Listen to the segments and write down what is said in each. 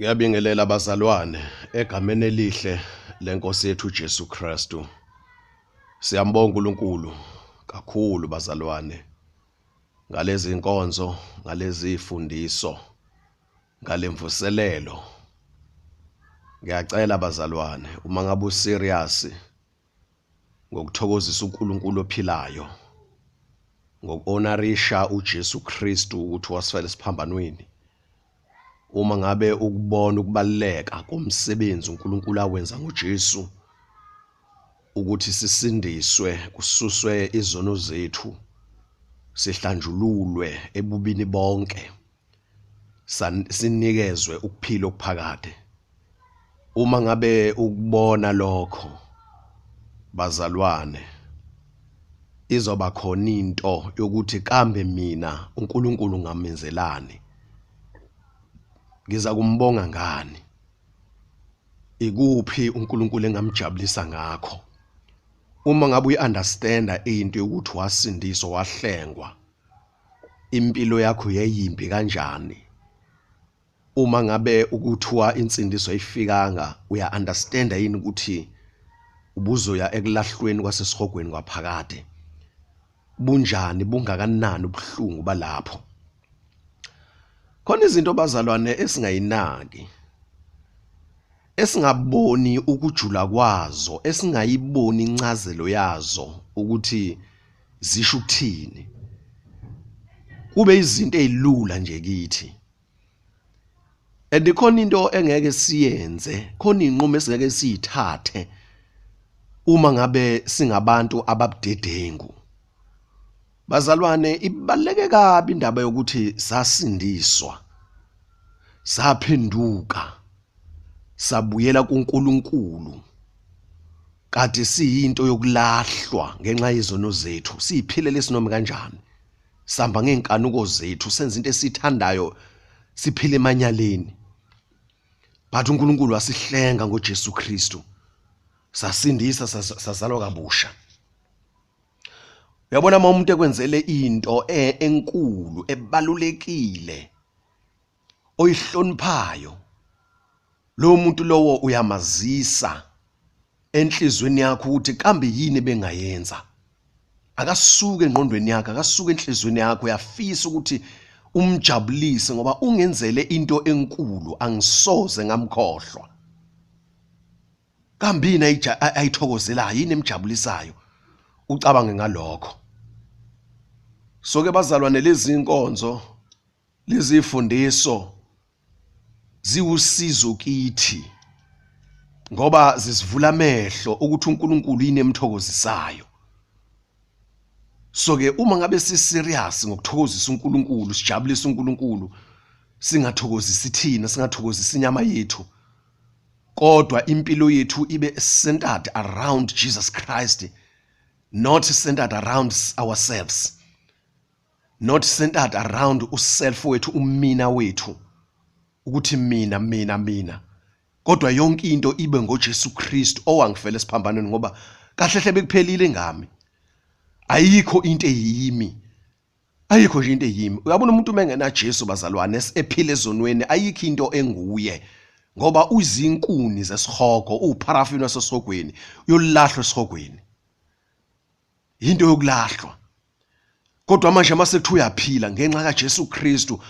Ngiyabingelela bazalwane egameni elihle lenkosi yethu Jesu Kristu. Siyambonga uNkulunkulu kakhulu bazalwane ngalezi nkonzo, ngalezi fundiso, ngalemvuselelo. Ngiyacela bazalwane uma ngabe userious ngokuthokozisa uNkulunkulu ophilayo, ngokuhonorisha uJesu Kristu ukuthi wasifela esiphambanweni. Uma ngabe ukubona ukubaluleka komsebenzi uNkulunkulu awenza ngoJesu ukuthi sisindiswe, kususwe izono zethu, sihlanjululwe ebubini bonke, sinikezwe ukuphila okuphakade. Uma ngabe ukubona lokho bazalwane, izoba khona into yokuthi kambe mina uNkulunkulu ngamenzelani, ngiza kumbonga ngani, ikuphi uNkulunkulu engamjabulisa ngakho. Uma ngabe uyi-understanda into yokuthi wasindiswa wahlengwa, impilo yakho yayimbi kanjani. Uma ngabe ukuthiwa insindiso ayifikanga, uya understanda yini ukuthi ubuzoya ekulahlweni kwasesihogweni kwaphakade? Bunjani, bungakanani ubuhlungu balapho? Khona izinto bazalwane esingayinaki, esingaboni ukujula kwazo, esingayiboni incazelo yazo ukuthi zisho ukuthini. Kube izinto ezilula nje kithi. And khona into engeke siyenze, khona inqumo esingeke siyithathe uma ngabe singabantu ababudedengu. Bazalwane, ibaluleke kabi indaba yokuthi sasindiswa, saphenduka, sabuyela kuNkulunkulu. Kade siyinto yokulahlwa ngenxa yezono zethu, siyiphilele sinoma kanjani. Sihamba ngey'nkanuko zethu, senza into esiyithandayo, siphile emanyaleni. But uNkulunkulu wasihlenga ngoJesu Kristu, sasindisa, sazalwa kabusha. Uyabona uma umuntu ekwenzele into enkulu ebalulekile oyihloniphayo, lowo muntu lowo uyamazisa enhlizweni yakho ukuthi kambe yini bengayenza. Akasuke engqondweni yakho, akasuke enhlizweni yakho, uyafisa ukuthi umjabulise ngoba ungenzele into enkulu, angisoze ngamkhohlwa. Kambe yini ayithokozelayo, yini emjabulisayo? Ucabange ngalokho. So ke bazalwane, lezi inkonzo, lezi ifundiso ziwusizo kithi ngoba zisivula amehlo ukuthi uNkulunkulu yini emthokozisayo. So ke uma ngabe si serious ngokuthokozisa uNkulunkulu, sijabulisa uNkulunkulu, singathokozisi thina, singathokozisi inyama yethu, kodwa impilo yethu ibe centered around Jesus Christ, not centered around ourselves, not centered around uself wethu, umina wethu, ukuthi mina, mina, mina, kodwa yonke into ibe ngoJesu Kristu owangifela esiphambanweni, ngoba kahle hle bekuphelile ngami, ayikho into eyimi, ayikho nje into eyimi. Uyabona umuntu uma engena Jesu bazalwane, ephila ezonweni, ayikho into enguye, ngoba uyizinkuni zesihogo, uwupharafini wasesihogweni, uyolahlwa esihogweni, into yokulahlwa. Kodwa manje mase kuthiwa uyaphila ngenxa kaJesu Kristu,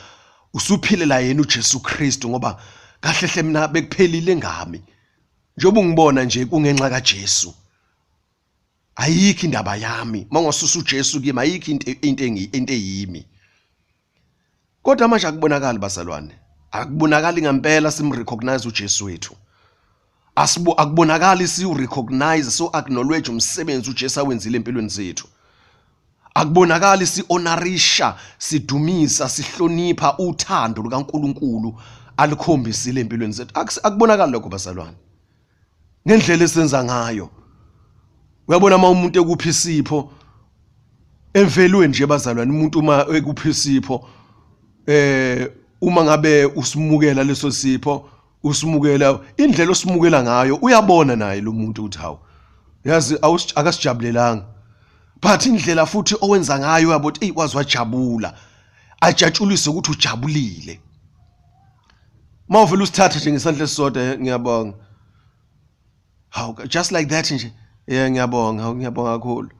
usuphilela yena uJesu Kristu, ngoba kahle hle mina bekuphelile ngami. Njengoba ungibona nje kungenxa kaJesu, ayikho indaba yami. Mawungasusa uJesu kimi, ayikho into eyimi. Kodwa manje akubonakali bazalwane, akubonakali ngempela simrecognize uJesu wethu. Asibo, akubonakali siwu recognize, so acknowledge umsebenzi uJesu awenzile empilweni zethu. Akubonakali si-honorisha, sidumisa, sihlonipha uthando lukaNkulunkulu alikhombisile empilweni zethu. Akubonakali lokho bazalwane, ngendlela esenza ngayo. Uyabona uma umuntu ekupha isipho emvelweni nje bazalwane, umuntu uma ekupha isipho, uma ngabe usimukela leso sipho, usimukela indlela osimukela ngayo, uyabona naye lo muntu ukuthi hawu, yazi akasijabulelanga, but indlela futhi owenza ngayo uyabona ukuthi eyi, waze wajabula, ajatshulise ukuthi ujabulile. Mawuvela usithatha nje ngesandla esisodwa, ngiyabonga. Hawu, just like that nje. Yeah, ngiyabonga, hawu, ngiyabonga kakhulu.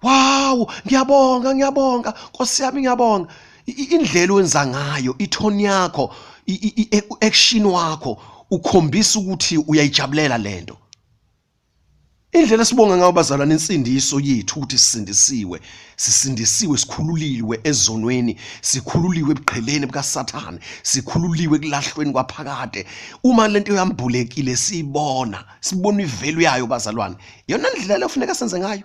Wow, ngiyabonga, ngiyabonga. Nkosi yami, ngiyabonga. Indlela owenza ngayo, ithoni yakho, action wakho ukhombisa ukuthi uyayijabulela lento. Indlela esibonga ngayo bazalwane insindiso yethu ukuthi sisindisiwe, sisindisiwe, sikhululiwe ezonweni, sikhululiwe ebuqheleni bukaSathane, sikhululiwe ekulahlweni kwaphakade. Uma lento yambulekile siyibona, sibona ivelu yayo bazalwane. Iyona ndlela lefuneka senze ngayo.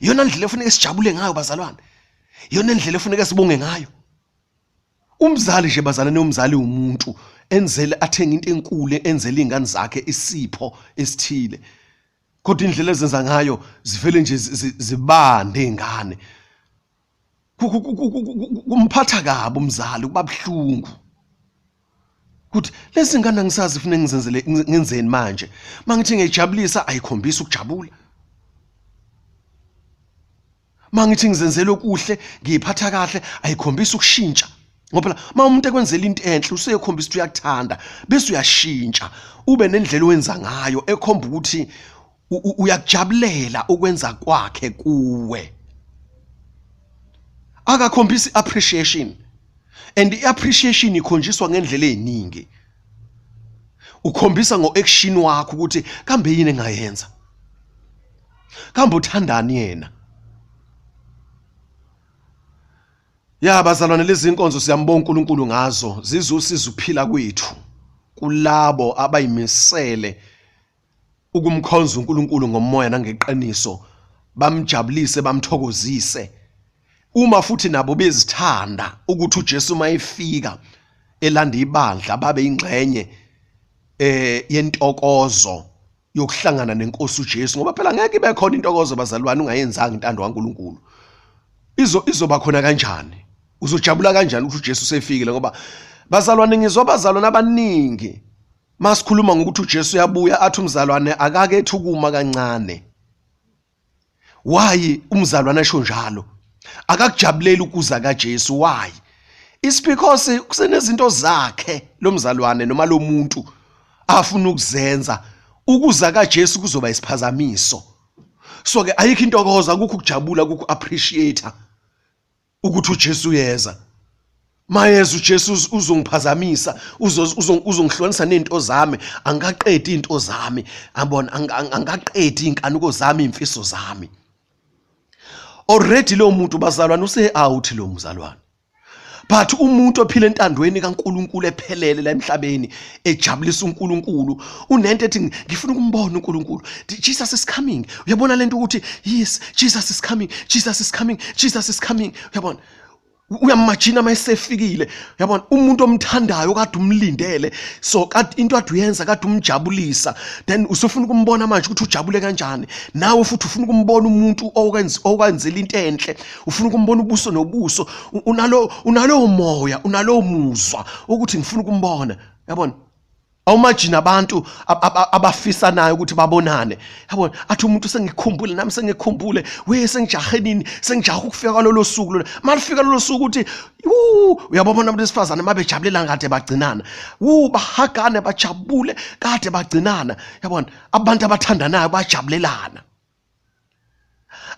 Iyona ndlela efuneka sijabule ngayo bazalwane. Iyona ndlela efuneka sibonge ngayo. Umzali nje bazalwane, umzali umuntu enzele athenge into enkulu, enzele izingane zakhe isipho esithile, kodwa indlela ezenza ngayo zivele nje zibande izingane. Kumphatha kabi umzali, kuba buhlungu ukuthi lezi ngane angisazi kufuneka ngizenzele ngenzeni manje. Mangithi ngiyijabulisa, ayikhombisi ukujabula. Mangithi ngizenzela okuhle, ngiyiphatha kahle, ayikhombisi ukushintsha. Ngoba phela uma umuntu ekwenzela into enhle useyokhombisa ukuthi uyakuthanda, bese uyashintsha ube nendlela owenza ngayo ekhomba ukuthi uyakujabulela ukwenza kwakhe kuwe. Akakhombisi appreciation, and i-appreciation ikhonjiswa ngendlela eziningi. Ukhombisa ngo-action wakho ukuthi kambe yini engayenza, kambe uthandani yena. Ya bazalwane, lezi inkonzo siyambonga uNkulunkulu ngazo, zizosiza ukuphila kwethu kulabo abayimisele ukumkhonza uNkulunkulu ngomoya nangeqiniso, bamjabulise, bamthokozise. Uma futhi nabo bezithanda ukuthi uJesu mayefika elanda ibandla babe ingxenye yentokozo yokuhlangana nenkosi uJesu, ngoba phela ngeke ibe khona intokozo bazalwane ungayenzanga intando kaNkulunkulu. Izoba khona kanjani? Uzojabula kanjani ukuthi uJesu usefikile? Ngoba bazalwane, ngizwa abazalwane abaningi masikhuluma ngokuthi uJesu uyabuya, athi umzalwane akake ethi ukuma kancane. Why umzalwane esho njalo? Akakujabuleli ukuza kaJesu. Why? It's because kusenezinto zakhe lo mzalwane noma lo muntu afuna ukuzenza. Ukuza kaJesu kuzoba isiphazamiso. So ke ayikho intokozo, akukho ukujabula, akukho appreciate ukuthi uJesu uyeza. Mayeza uJesu uzongiphazamisa, uzongihlukanisa nezinto zami, angikaqedi izinto zami, angibona, angikaqedi inkanuko zami, imfiso zami. Already lo muntu bazalwane use out lo mzalwane. But umuntu ophila entandweni kaNkuluNkulu ephelele la emhlabeni, ejabulisa uNkulunkulu, unento ethi ngifuna ukumbona uNkulunkulu. Jesus is coming. Uyabona lento ukuthi yes, Jesus is coming, Jesus is coming, Jesus is coming. Uyabona? Uyamagina mayesefikile. Uyabona umuntu omthandayo kade umlindele, so kade into ade uyenza kade umjabulisa, then usufuna ukumbona manje ukuthi ujabule kanjani. Nawe futhi ufuna ukumbona umuntu okwenzela into enhle, ufuna ukumbona ubuso nobuso, unalo moya, unalo muzwa ukuthi ngifuna ukumbona. Uyabona? Awumagine abantu abafisanayo ukuthi babonane. Yabona, athi umuntu sengikhumbule nami, sengikhumbule, we sengijahe nini, sengijahe ukufika kwalolo suku lona. Malifika lolo suku ukuthi uyababona abantu besifazane mabejabulela kade bagcinana, bahagane bajabule kade bagcinana. Yabona, abantu abathandanayo bajabulelana.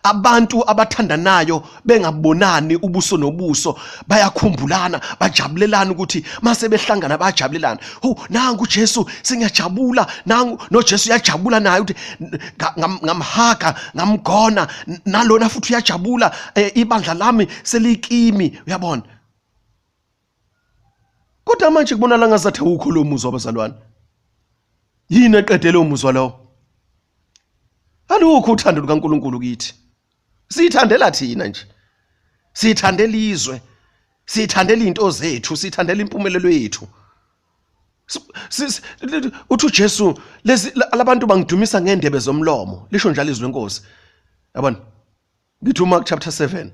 Abantu abathandanayo bengabonani ubuso nobuso bayakhumbulana, bajabulelana ukuthi mase behlangana bayajabulelana. Oh, nangu uJesu, sengiyajabula, nangu noJesu uyajabula naye ukuthi ngamhaga, ngamgona, nalona futhi uyajabula, ibandla lami selikimi. Uyabona? Kodwa manje kubonakala ngazathi awukho lo muzwa bazalwane. Yini eqedele umuzwa lowo? Alukho uthando lukaNkuluNkulu kithi. Sithandela thina nje. Sithandela izwe. Sithandela izinto zethu, sithandela impumelelo yethu. Uthi uJesu lezi labantu bangidumisa ngendebe zomlomo, lisho njalo izwi lenkosi. Yabona? Ngithi uMark chapter 7.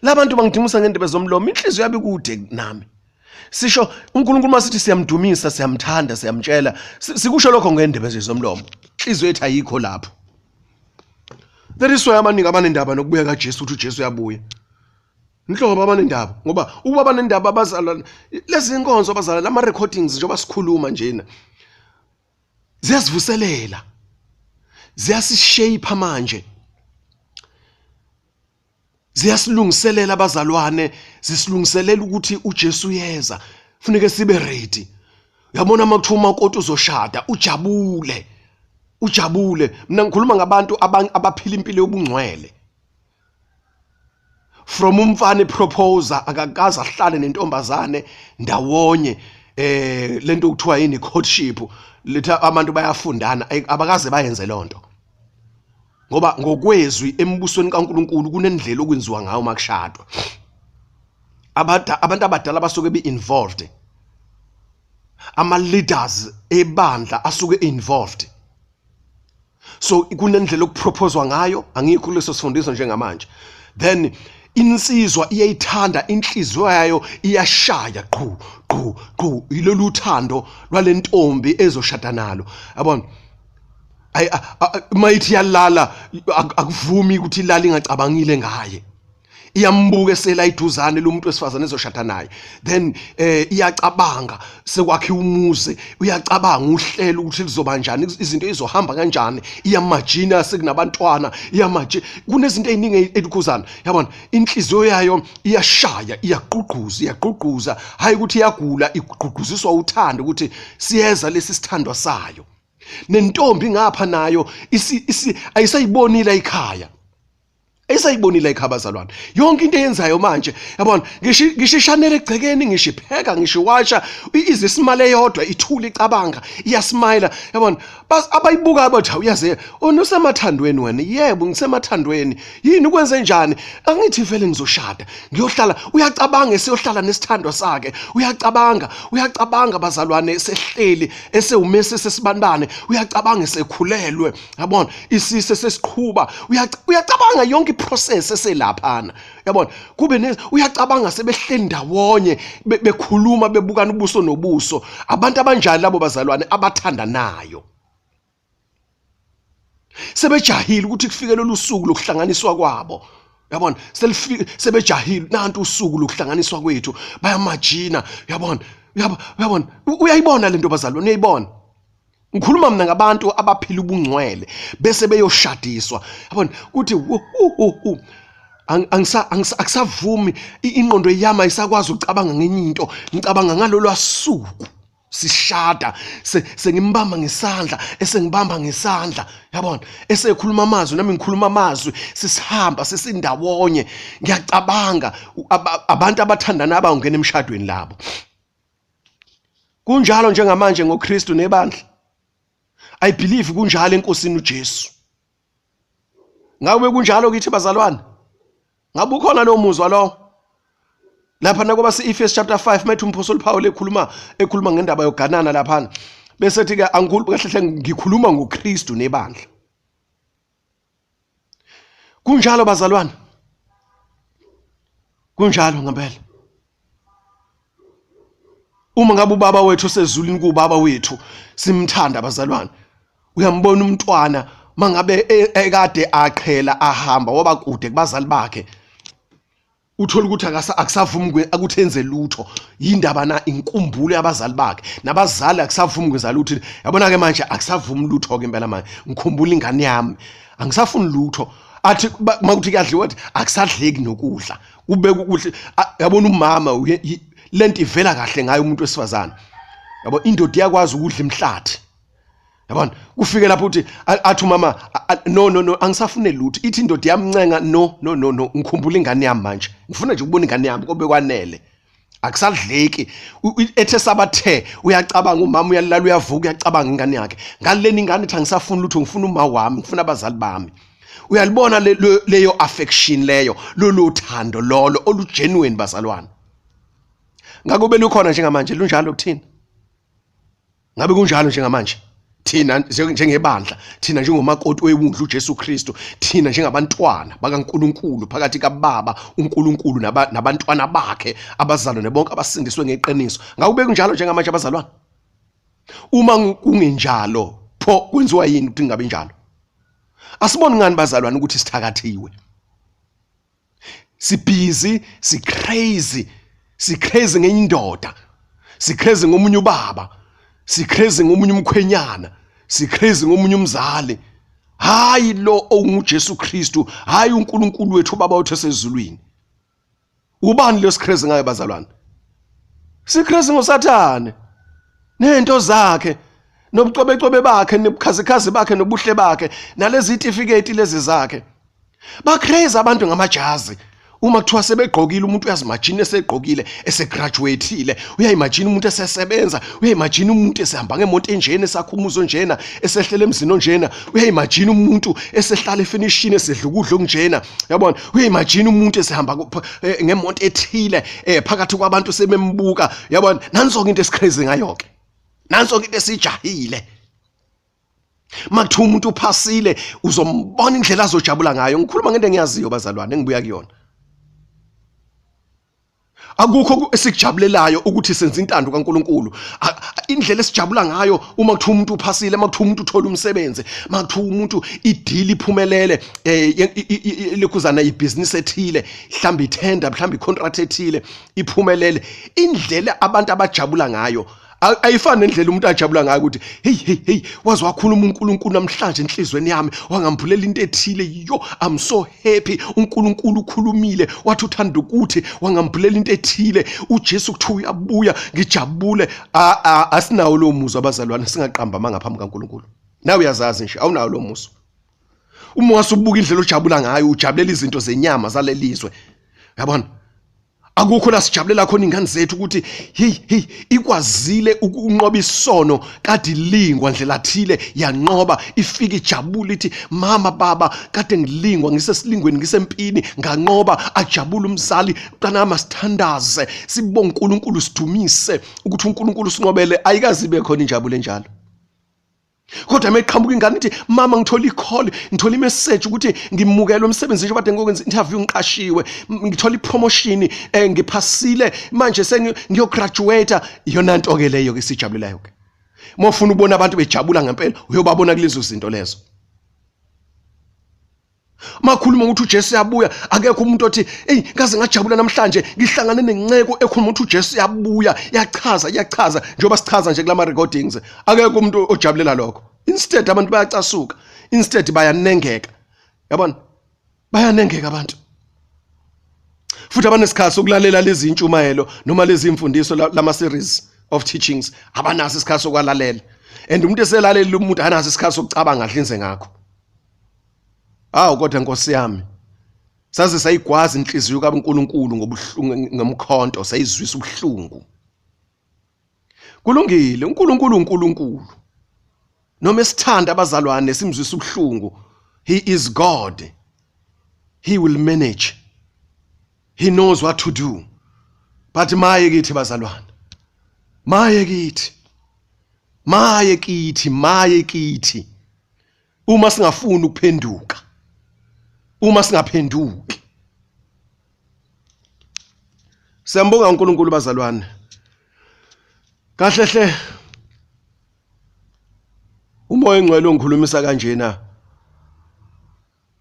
Labantu bangidumisa ngendebe zomlomo, inhliziyo yabo ikude nami. Sisho uNkulunkulu masithi siyamdumisa, siyamthanda, siyamtshela, sikusho lokho ngendebe nje zomlomo. Inhliziyo yethu ayikho lapho. That is why abaningi abanendaba nokubuya kaJesu, ukuthi uJesu uyabuya. Nhlobo abanendaba ngoba ukuba banendaba abazalwane lezi inkonzo abazalwane lama recordings njengoba sikhuluma njena ziyasivuselela ziyasishape manje ziyasilungiselela abazalwane zisilungiselela ukuthi uJesu uyeza funeke sibe ready uyabona uma kuthiwa umakoti uzoshada ujabule ujabule mina ngikhuluma ngabantu abaphila impilo yobungcwele from umfana eproposer akakaze ahlale nentombazane ndawonye eh lento okuthiwa yini courtship letha abantu bayafundana abakaze bayenze lonto ngoba ngokwezwi embusweni kaNkuluNkulu kunendlela okwenziwa ngayo makushadwa abantu abadala basuke be involved ama leaders ebandla asuke involved so kunendlela okuproposwa ngayo angikho kuleso sifundiso njengamanje then insizwa iyayithanda inhliziyo yayo iyashaya qhu qhu qhu yilolu thando lwalentombi ezoshada nalo yabona ay mayithi yalala akuvumi ukuthi ilala ingacabangile ngaye iyambuka esela iduzane lo muntu wesifazane ezoshada naye then eh iyacabanga sekwakhe umuzi uyacabanga uhlelo ukuthi lizoba njani izinto izohamba kanjani iyamajina sekunabantwana iyamaji kunezinto eziningi elikhuzana yabona inhliziyo yayo iyashaya iyagqugquza iyagqugquza hayi ukuthi iyagula igqugquziswa uthando ukuthi siyeza lesi sithandwa sayo nentombi ngapha nayo ayisayibonile ikhaya esayibonile ikhaya bazalwane yonke into eyenzayo manje yabona ngisho ngisho ishanele egcekeni ngisho ipheka ngisho iwasha ize isimale eyodwa ithule icabanga iyasmayila yabona abayibuka bathi uyaze usemathandweni wena yebo ngisemathandweni yini ukwenze njani angithi vele ngizoshada ngiyohlala uyacabanga esiyohlala nesithandwa sakhe uyacabanga uyacabanga bazalwane sehleli esewumese sesibanibane uyacabanga esekhulelwe yabona isise sesiqhuba uyacabanga yonke iprocess eselaphana yabona kube ne uyacabanga sebehleli ndawonye bekhuluma bebukana ubuso nobuso abantu abanjani labo bazalwane abathandanayo sebejahile ukuthi kufike lolu suku lokuhlanganiswa kwabo yabona selifike sebejahile nantu usuku lokuhlanganiswa kwethu bayamajina yabona uyabona uyayibona lento bazalwane uyayibona ngikhuluma mina ngabantu abaphila ubungcwele bese beyoshadiswa yabona kuthi akusavumi ingqondo yami ayisakwazi ukucabanga ngenye into ngicabanga ngalolu suku sishada sengimbamba ngesandla esengibamba ngesandla yabona esekhuluma amazwi nami ngikhuluma amazwi sisihamba sesindawonye ngiyacabanga abantu abathandana abangena emshadweni labo kunjalo njengamanje ngoKristu nebandla i believe kunjalo enkosini uJesu ngabe kunjalo kithi bazalwane ngabe ukhona lo muzwa lo lapha nakuba si-Efes chapter 5 methu umphostoli Paul ekhuluma ekhuluma ngendaba yokuganana laphana bese ethi ke angikhulumi kahle hle ngikhuluma ngoKristu nebandla kunjalo bazalwane kunjalo ngempela uma ngabe ubaba wethu osezulwini kuwubaba wethu simthanda abazalwane uyambona umntwana mangabe e, ekade aqhela ahamba waba kude kubazali bakhe uthola ukuthi akusavumi ukuthi enze lutho yindaba na inkumbulo yabazali bakhe nabazali akusavumi kwenza lutho yabona ke manje akusavumi lutho ke impela manje ngikhumbula ingane yami angisafuni lutho athi makuthi kuyadliwa athi akusadleki nokudla ubeka ukudla yabona umama lento ivela kahle ngayo umuntu wesifazane yabo indoda iyakwazi ukudla imhlathi yabona kufike lapho uthi athi umama no no no angisafune lutho ithi indoda iyamncenga no no no no ngikhumbula ingane yami manje ngifuna nje ukubona ingane yami kobe kwanele akusadleki ethe sabathe uyacabanga umama uyalala uyavuka uyacabanga ingane yakhe ngaleni ingane ithi angisafuni lutho ngifuna uma wami ngifuna abazali bami uyalibona leyo affection leyo lolu thando lolo olugenuine bazalwane ngakube lukhona njengamanje lunjalo kuthina ngabe kunjalo njengamanje thina njengebandla thina njengomakoti wewundlu uJesu Kristu thina njengabantwana bakaNkuluNkulu phakathi kaBaba uNkulunkulu nabantwana bakhe abazalwane bonke abasindiswe ngeqiniso ngakube kunjalo njengamanje abazalwane uma kungenjalo pho kwenziwa yini ukuthi kungabe njalo asiboni ngani bazalwane ukuthi sithakathiwe Sibhizi, sicrazy, sicrazy ngenye indoda, sicrazy ngomunye ubaba, sicrazy ngomunye umkhwenyana, sicrazy ngomunye umzali. Hayi lo onguJesu Kristu, hayi uNkulunkulu wethu ubaba wethu osezulwini. Ubani lo sicrazy ngayo bazalwane? Sicrazy ngoSathane nento zakhe nobucwebecwebe bakhe nobukhazikhazi bakhe nobuhle bakhe nalezi tifiketi lezi zakhe. Bacrazy abantu ngamajazi. Uma kuthiwa sebegqokile umuntu uyazimajina esegqokile esegraduateile, uyayimajina umuntu esesebenza, uyayimajina umuntu esehamba ngemoto enjena esakhumuzo onjena, esehlele emzini onjena, uyayimajina umuntu esehlala efinishini esedla ukudla okunjena. Yabona, uyayimajina umuntu esehamba ngemoto ethile phakathi kwabantu sebembuka. Yabona, nanso ke into esicrazy ngayo ke. Nanso ke into esijahile. Makuthiwa umuntu uphasile uzombona indlela azojabula ngayo. Ngikhuluma ngento engiyaziyo bazalwane engibuya kuyona. Akukho esikujabulelayo ukuthi senze intando kaNkuluNkulu. Indlela esijabula ngayo uma kuthiwa umuntu uphasile, uma kuthiwa umuntu uthola umsebenzi, uma kuthiwa umuntu ideal iphumelele, likhuzana ibhizinisi ethile, mhlawumbe ithenda, mhlawumbe icontract ethile iphumelele. Indlela abantu abajabula ngayo ayifani nendlela umuntu ajabula ngayo ukuthi hey hey hey waze wakhuluma uNkulunkulu namhlanje enhlizweni yami wangamvulela into ethile, yo I'm so happy, uNkulunkulu ukhulumile wathi uthanda ukuthi wangamvulela into ethile, uJesu kuthiwa uyabuya ngijabule. Asinawo lo muzwa abazalwane, singaqamba amanga phambi kaNkulunkulu. Nawe uyazazi nje awunawo lo muzwa. Uma wasubuka indlela ojabula ngayo, ujabulela izinto zenyama zalelizwe. Yabona? Akukho la sijabulela khona ingane zethu ukuthi hey hey ikwazile ukunqoba isono kade ilingwa ndlela thile yanqoba, ifika ijabule ithi mama baba kade ngilingwa ngisesilingweni ngisempini nganqoba. Ajabule umzali, mntanami asithandaze sibonge uNkulunkulu sidumise ukuthi uNkulunkulu sinqobele. Ayikaze ibe khona injabulo enjalo. Kodwa meqhamuka ingane ithi mama ngithola i-call, ngithola i-message ukuthi ngimukelwe emsebenzini njengoba kade ngokwenza interview ngiqashiwe, ngithola i-promotion, ngiphasile manje sengiyograduate. Iyona nto ke leyo ke sijabulelayo ke. Uma ufuna ukubona abantu bejabula ngempela uyobabona kulezo zinto lezo. Makhuluma ukuthi uJesu uyabuya, akekho umuntu othi hey ngaze ngajabula namhlanje ngihlangane nenceku ekhuluma ukuthi uJesu uyabuya, yachaza yachaza njengoba sichaza nje kulama recordings. Akekho umuntu ojabulela lokho. Instead abantu bayacasuka, instead bayanengeka. Yabona? Bayanengeka abantu. Futhi abanesikhathi sokulalela lezi intshumayelo noma lezi imfundiso lama series of teachings, abanaso isikhathi sokwalalela. And umuntu eselalela umuntu anaso isikhathi sokucabanga ahlinze ngakho. Awu kodwa Nkosi yami, saze sayigwaza inhliziyo kaNkulunkulu ngobuhlungu ngomkhonto, sayizwisa ubuhlungu. Kulungile, uNkulunkulu uNkulunkulu. Noma esithanda abazalwane simzwisa ubuhlungu, he is God. He will manage. He knows what to do. But maye kithi bazalwane. Maye kithi. Maye kithi, maye kithi. Uma singafuni ukuphenduka, uma singaphenduki. Siyambonga uNkulunkulu bazalwane. Kahle hle uMoya oNgcwele ongikhulumisa kanjena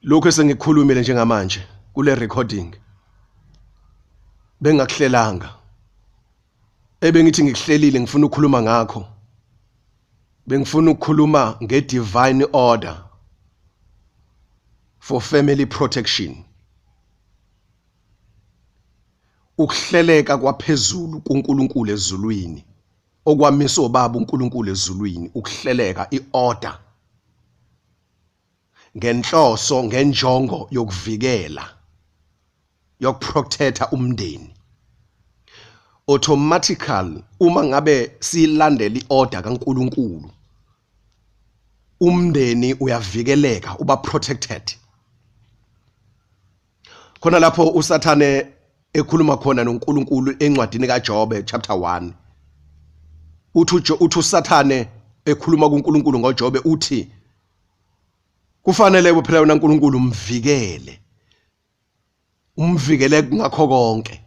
lokho esengikukhulumile njengamanje kule recording bengakuhlelanga, ebengithi ngikuhlelile ngifuna ukukhuluma ngakho. Bengifuna ukukhuluma nge-divine order for family protection, ukuhleleka kwaphezulu kuNkulunkulu ezulwini okwamiswa obaba uNkulunkulu ezulwini, ukuhleleka i-order ngenhloso ngenjongo yokuvikela, yokuprotecta umndeni. Automatical uma ngabe silandela iorder kaNkulunkulu, umndeni uyavikeleka, uba protected. Khona lapho uSathane ekhuluma khona noNkulunkulu encwadini kaJobe chapter 1, uthi uSathane ekhuluma kuNkulunkulu ngoJobe uthi kufanele phela wena uNkulunkulu umvikele, umvikele ngakho konke.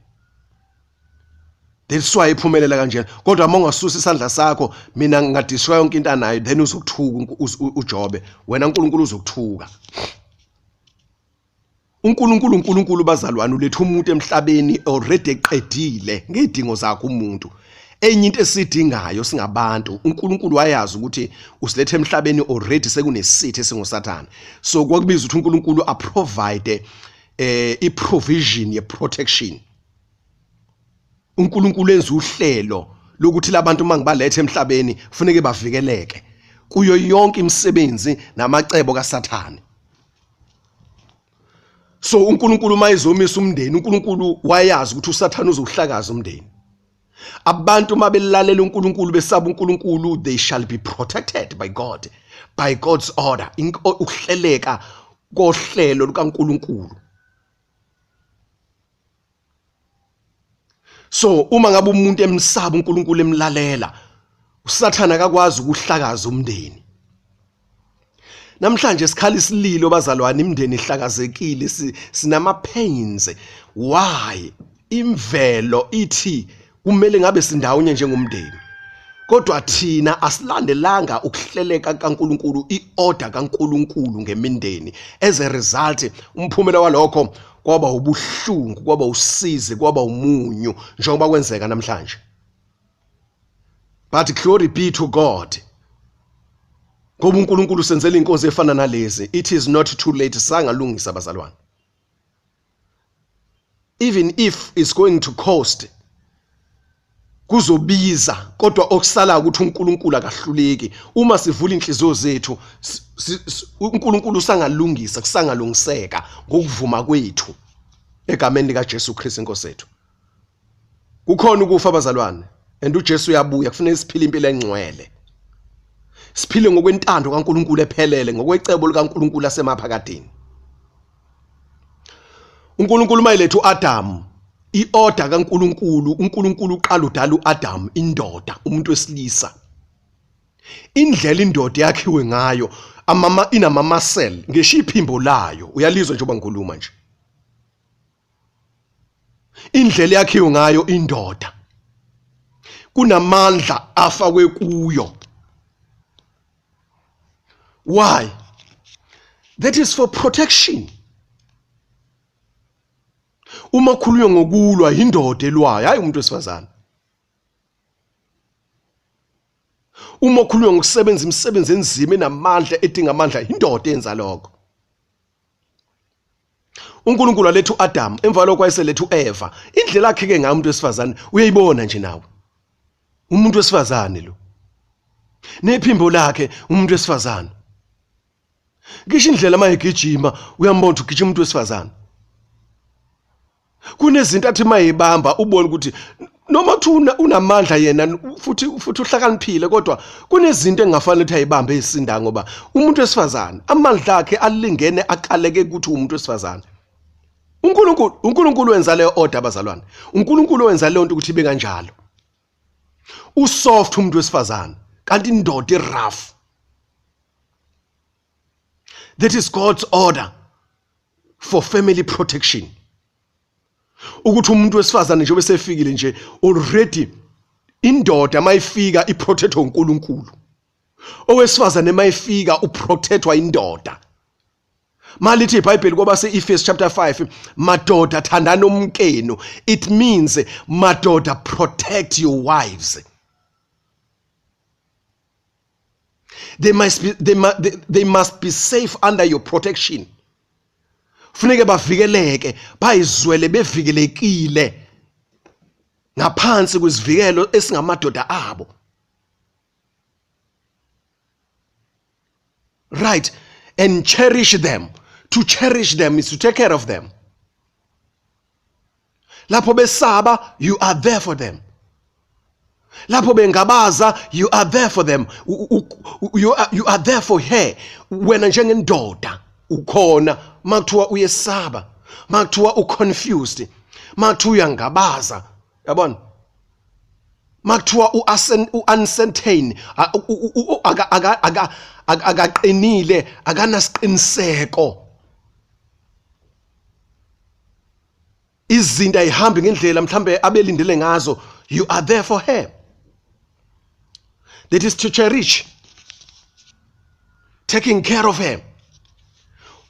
That's why iphumelela kanjena. Kodwa uma ungasusa isandla sakho, mina ngingadestroy yonke into anayo, then uzokuthuka uJobe, wena uNkulunkulu uzokuthuka. uNkulunkulu uNkulunkulu bazalwane uletha umuntu emhlabeni already eqedile ngezidingo zakhe umuntu. Enye into esidingayo singabantu, uNkulunkulu wayazi ukuthi usilethe emhlabeni already sekunesitha esinguSathane. So kwakubiza ukuthi uNkulunkulu aprovide i-provision ye-protection. uNkulunkulu enza uhlelo lokuthi labantu mangibalethe emhlabeni kufuneke bavikeleke kuyo yonke imisebenzi namacebo kaSathane. So uNkulunkulu mayezomisa umndeni, uNkulunkulu wayazi ukuthi uSathane uzohlakaza umndeni. Abantu mabelalela uNkulunkulu besaba uNkulunkulu, they shall be protected by God, by God's order, ukuhleleka kohlelo lukaNkulunkulu. So uma ngabe umuntu emsaba uNkulunkulu emlalela, uSathane akakwazi ukuhlakaza umndeni. Namhlanje sikhala isililo bazalwane, imindeni ihlakazekile, sinama pains. Why? Imvelo ithi kumele ngabe sindawonye njengomndeni, kodwa thina asilandelanga ukuhleleka kaNkulunkulu, iorder kaNkulunkulu ngemindeni. As a result, umphumela walokho kwaba ubuhlungu, kwaba usizi, kwaba umunyu, njengoba kwenzeka namhlanje. But glory be to God, ngoba uNkulunkulu usenzela inkonzo efana nalezi. It is not too late, sangalungisa bazalwane, even if it's going to cost, kuzobiza, kodwa okusala ukuthi uNkulunkulu akahluleki. Uma sivula inhliziyo zethu, uNkulunkulu usangalungisa, kusangalungiseka ngokuvuma kwethu egameni lika Jesu Kristu inkosi yethu. Kukhona ukufa bazalwane, and uJesu uyabuya. Kufanele siphile impilo engcwele, siphile ngokwentando kaNkulunkulu ephelele, ngokwecebo likaNkulunkulu asemaphakadeni. uNkulunkulu mayeletha uAdam, iorder kaNkulunkulu, uNkulunkulu uqala udala uAdam, indoda, umuntu wesilisa. Indlela indoda yakhiwe ngayo, amama inama muscle, ngisho iphimbo layo uyalizwa njengoba ngikhuluma nje. Indlela yakhiwe ngayo indoda, kunamandla afakwe kuyo. Why? That is for protection. Uma khulunywa ngokulwa, indoda elwayo, hayi umuntu wesifazane. Uma khulunywa ngokusebenza imisebenzi enzima enamandla, edinga amandla, indoda enza lokho. uNkulunkulu aletha uAdam, emva lokho wayeseletha uEva. Indlela akheke ngayo umuntu wesifazane uyayibona nje nawe, umuntu wesifazane lo, nephimbo lakhe umuntu wesifazane, ngisho indlela mayegijima uyambona ukuthi ugijima umuntu wesifazane. Kunezinto athi mayebamba ubone ukuthi noma kuthiwa unamandla yena futhi uhlakaniphile, kodwa kunezinto engafanele ukuthi ayibambe ezisinda, ngoba umuntu wesifazane amandla akhe alingene akaleke ukuthi umuntu wesifazane. uNkulunkulu wenza leyo order abazalwane, uNkulunkulu wenza leyo nto ukuthi ibe kanjalo. Usoft umuntu wesifazane, kanti indoda irough. That is God's order for family protection, ukuthi umuntu wesifazane nje besefikile nje already, indoda mayifika iprotectwa uNkulunkulu, owesifazane mayifika uprotectwa indoda. Malithi iBhayibheli kwabase Efesu chapter 5, madoda thandana umkenu, it means madoda protect your wives. They must be safe under your protection. Funeke bavikeleke, bayizwele bevikelekile ngaphansi kwesivikelo esingamadoda abo, right? And cherish them. To cherish them is to take care of them. Lapho besaba, you are there for them. Lapho bengabaza, you are there for them. You are there for her. Wena njengendoda ukhona makuthiwa uyesaba, makuthiwa uconfused, makuthiwa uyangabaza, yabona, makuthiwa u-uncertain, akaqinile, akanasiqiniseko, izinto ayihambi ngendlela mhlambe abelindele ngazo, you are there for her. That is to cherish, taking care of her,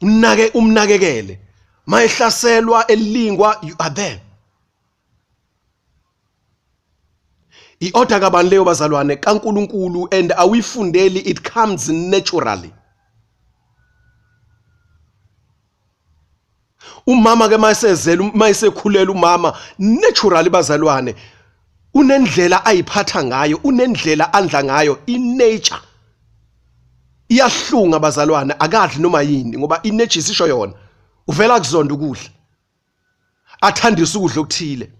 unake, umnakekele. Mayehlaselwa elingwa, you are there. I-order kabani leyo bazalwane? KaNkuluNkulu, and awuyifundeli, it comes naturally. Umama ke mayesezela, mayesekhulela umama naturally bazalwane, unendlela ayiphatha ngayo, unendlela andla ngayo, i-nature iyahlunga bazalwane, akadli noma yini ngoba i-nature isisho yona, uvela kuzonda ukudla, athandise ukudla okuthile.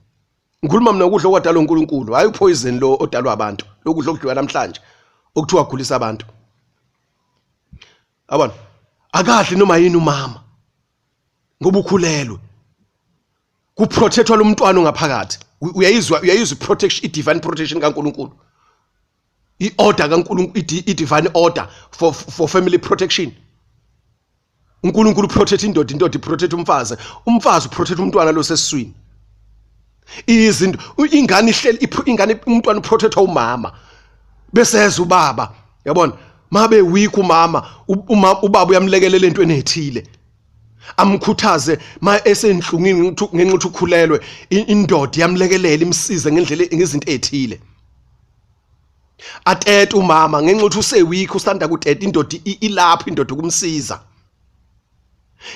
Ngikhuluma mina ukudla okwadalwa uNkulunkulu, hayi upoison lo odalwa abantu, lokudla okudliwa namhlanje okuthiwa kugulisa abantu. Yabona, akadli noma yini umama ngoba ukhulelwe, kuprotectwa lo mntwana ongaphakathi. Uyayizwa, uyayizwa i-protection, i-divine protection kaNkulunkulu, i-order kaNkulunkulu, i-divine order for family protection. uNkulunkulu uprotect indoda, indoda iprotect umfazi, umfazi uprotect umntwana lo sesiswini. Izinto ingane ihleli, ingane, umntwana uprotectwa umama, bese eza ubaba. Yabona, mabe weak umama, ubaba uyamlekelela entweni ethile, amkhuthaze ma esenhlungini ngenxa ukuthi ukhulelwe. Indoda iyamlekelela, imsize ngendlela, ngezinto ezithile. Atete umama ngenxa ukuthi useweak, usanda kuteta, indoda ilapho, indoda ukumsiza.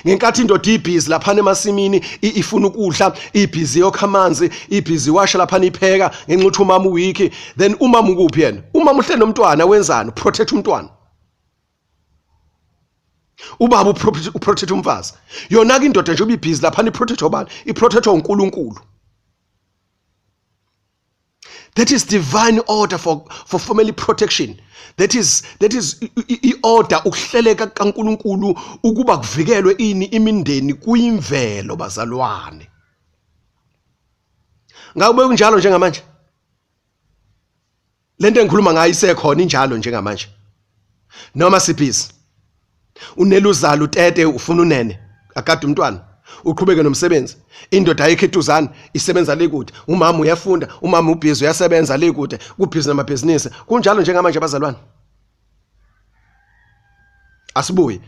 Ngenkathi indoda ibhizi laphana emasimini, ifuna ukudla, ibhizi yokha amanzi, ibhizi washa laphana, ipheka, ngenxa ukuthi umama uweak, then umama ukuphi yena? Umama uhleli nomntwana, wenzani? Protect umntwana. Ubaba uprotect umfazi. Yona ke indoda nje ubibhizi laphana, iprotect obani? Iprotect uNkulunkulu. That is divine order for family protection. That is i-order, ukuhleleka kaNkuluNkulu ukuba kuvikelwe ini? Imindeni kuyimvelo bazalwane. Ngakube kunjalo njengamanje? Lento engikhuluma ngayo isekhona injalo njengamanje noma sibhizi? Uneluzalo, utete, ufuna unene, akade umntwana, uqhubeke nomsebenzi, indoda ayikho eduzane, isebenza le kude, umama uyafunda, umama ubhizi, uyasebenza le kude, kubhizi namabhizinisi. Kunjalo njengamanje bazalwane? Asibuye.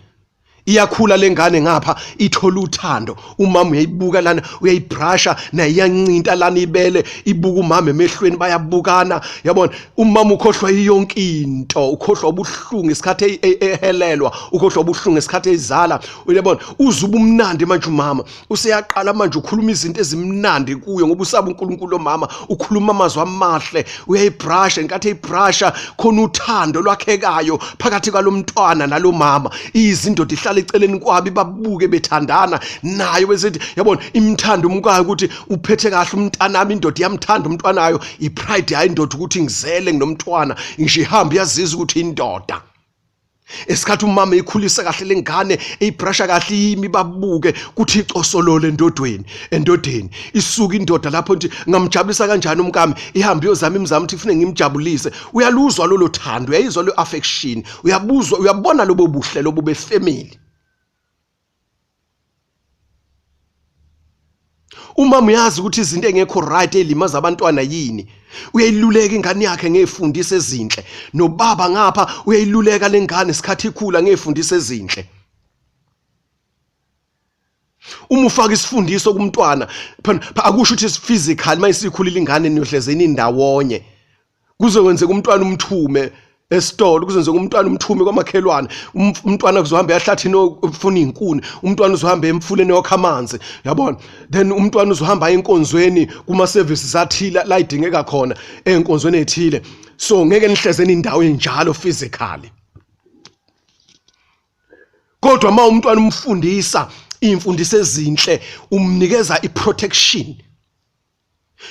Iyakhula lengane ngapha, ithola uthando, umama uyayibuka lana, uyayibrasha naye, iyancinta lana ibele, ibuka umama emehlweni, bayabukana. Yabona, umama ukhohlwa yonke into, ukhohlwa ubuhlungu isikhathi ehelelwa, ukhohlwa ubuhlungu isikhathi ezala. Uyabona, uzuba umnandi manje umama, useyaqala manje ukhuluma izinto ezimnandi kuyo ngoba usaba uNkulunkulu. Mama ukhuluma amazwi amahle, uyayibrasha. Inkathi eyibrasha, khona uthando lwakhekayo phakathi kwalomntwana nalomama. Izindoda ihlala eceleni kwabo, ibabuke bethandana nayo, besithi, yabona, imthanda umkayo ukuthi uphethe kahle umntanami. Indoda iyamthanda umntwanayo, ipride yayo indoda ukuthi ngizele, nginomntwana, ngisho ihamba iyazizwa ukuthi indoda. Esikhathi umama eyikhulisa kahle lengane, eyibrasha kahle, imi babuke kuthi icosolole endodweni, endodeni isuka indoda lapho nje, ngamjabulisa kanjani umkami? Ihambe iyozama imizamo ukuthi ifune ngimjabulise. Uyaluzwa lolo thando, uyayizwa lo affection, uyabuzwa, uyabona lobo buhle lobo befamily. Umama uyazi ukuthi izinto engekho right elimaza abantwana yini, uyayiluleka ingane yakhe ngezifundisi ezinhle. Nobaba ngapha uyayiluleka lengane isikhathi ikhula ngezifundisi ezinhle. Uma ufaka isifundiso kumntwana, akusho ukuthi physical mayisikhulile ingane niyohlezeni indawonye. Kuzokwenzeka umntwana umthume esitolo, kuzenzeka umntwana umthume kwamakhelwane, umntwana kuzohamba ehlathini ufuna izinkuni, umntwana uzohamba emfuleni yokha amanzi, yabona. Then umntwana uzohamba enkonzweni kuma services athile la idingeka khona enkonzweni ethile. So ngeke nihlezeni indawo enjalo physically, kodwa uma umntwana umfundisa imfundiso ezinhle, umnikeza iprotection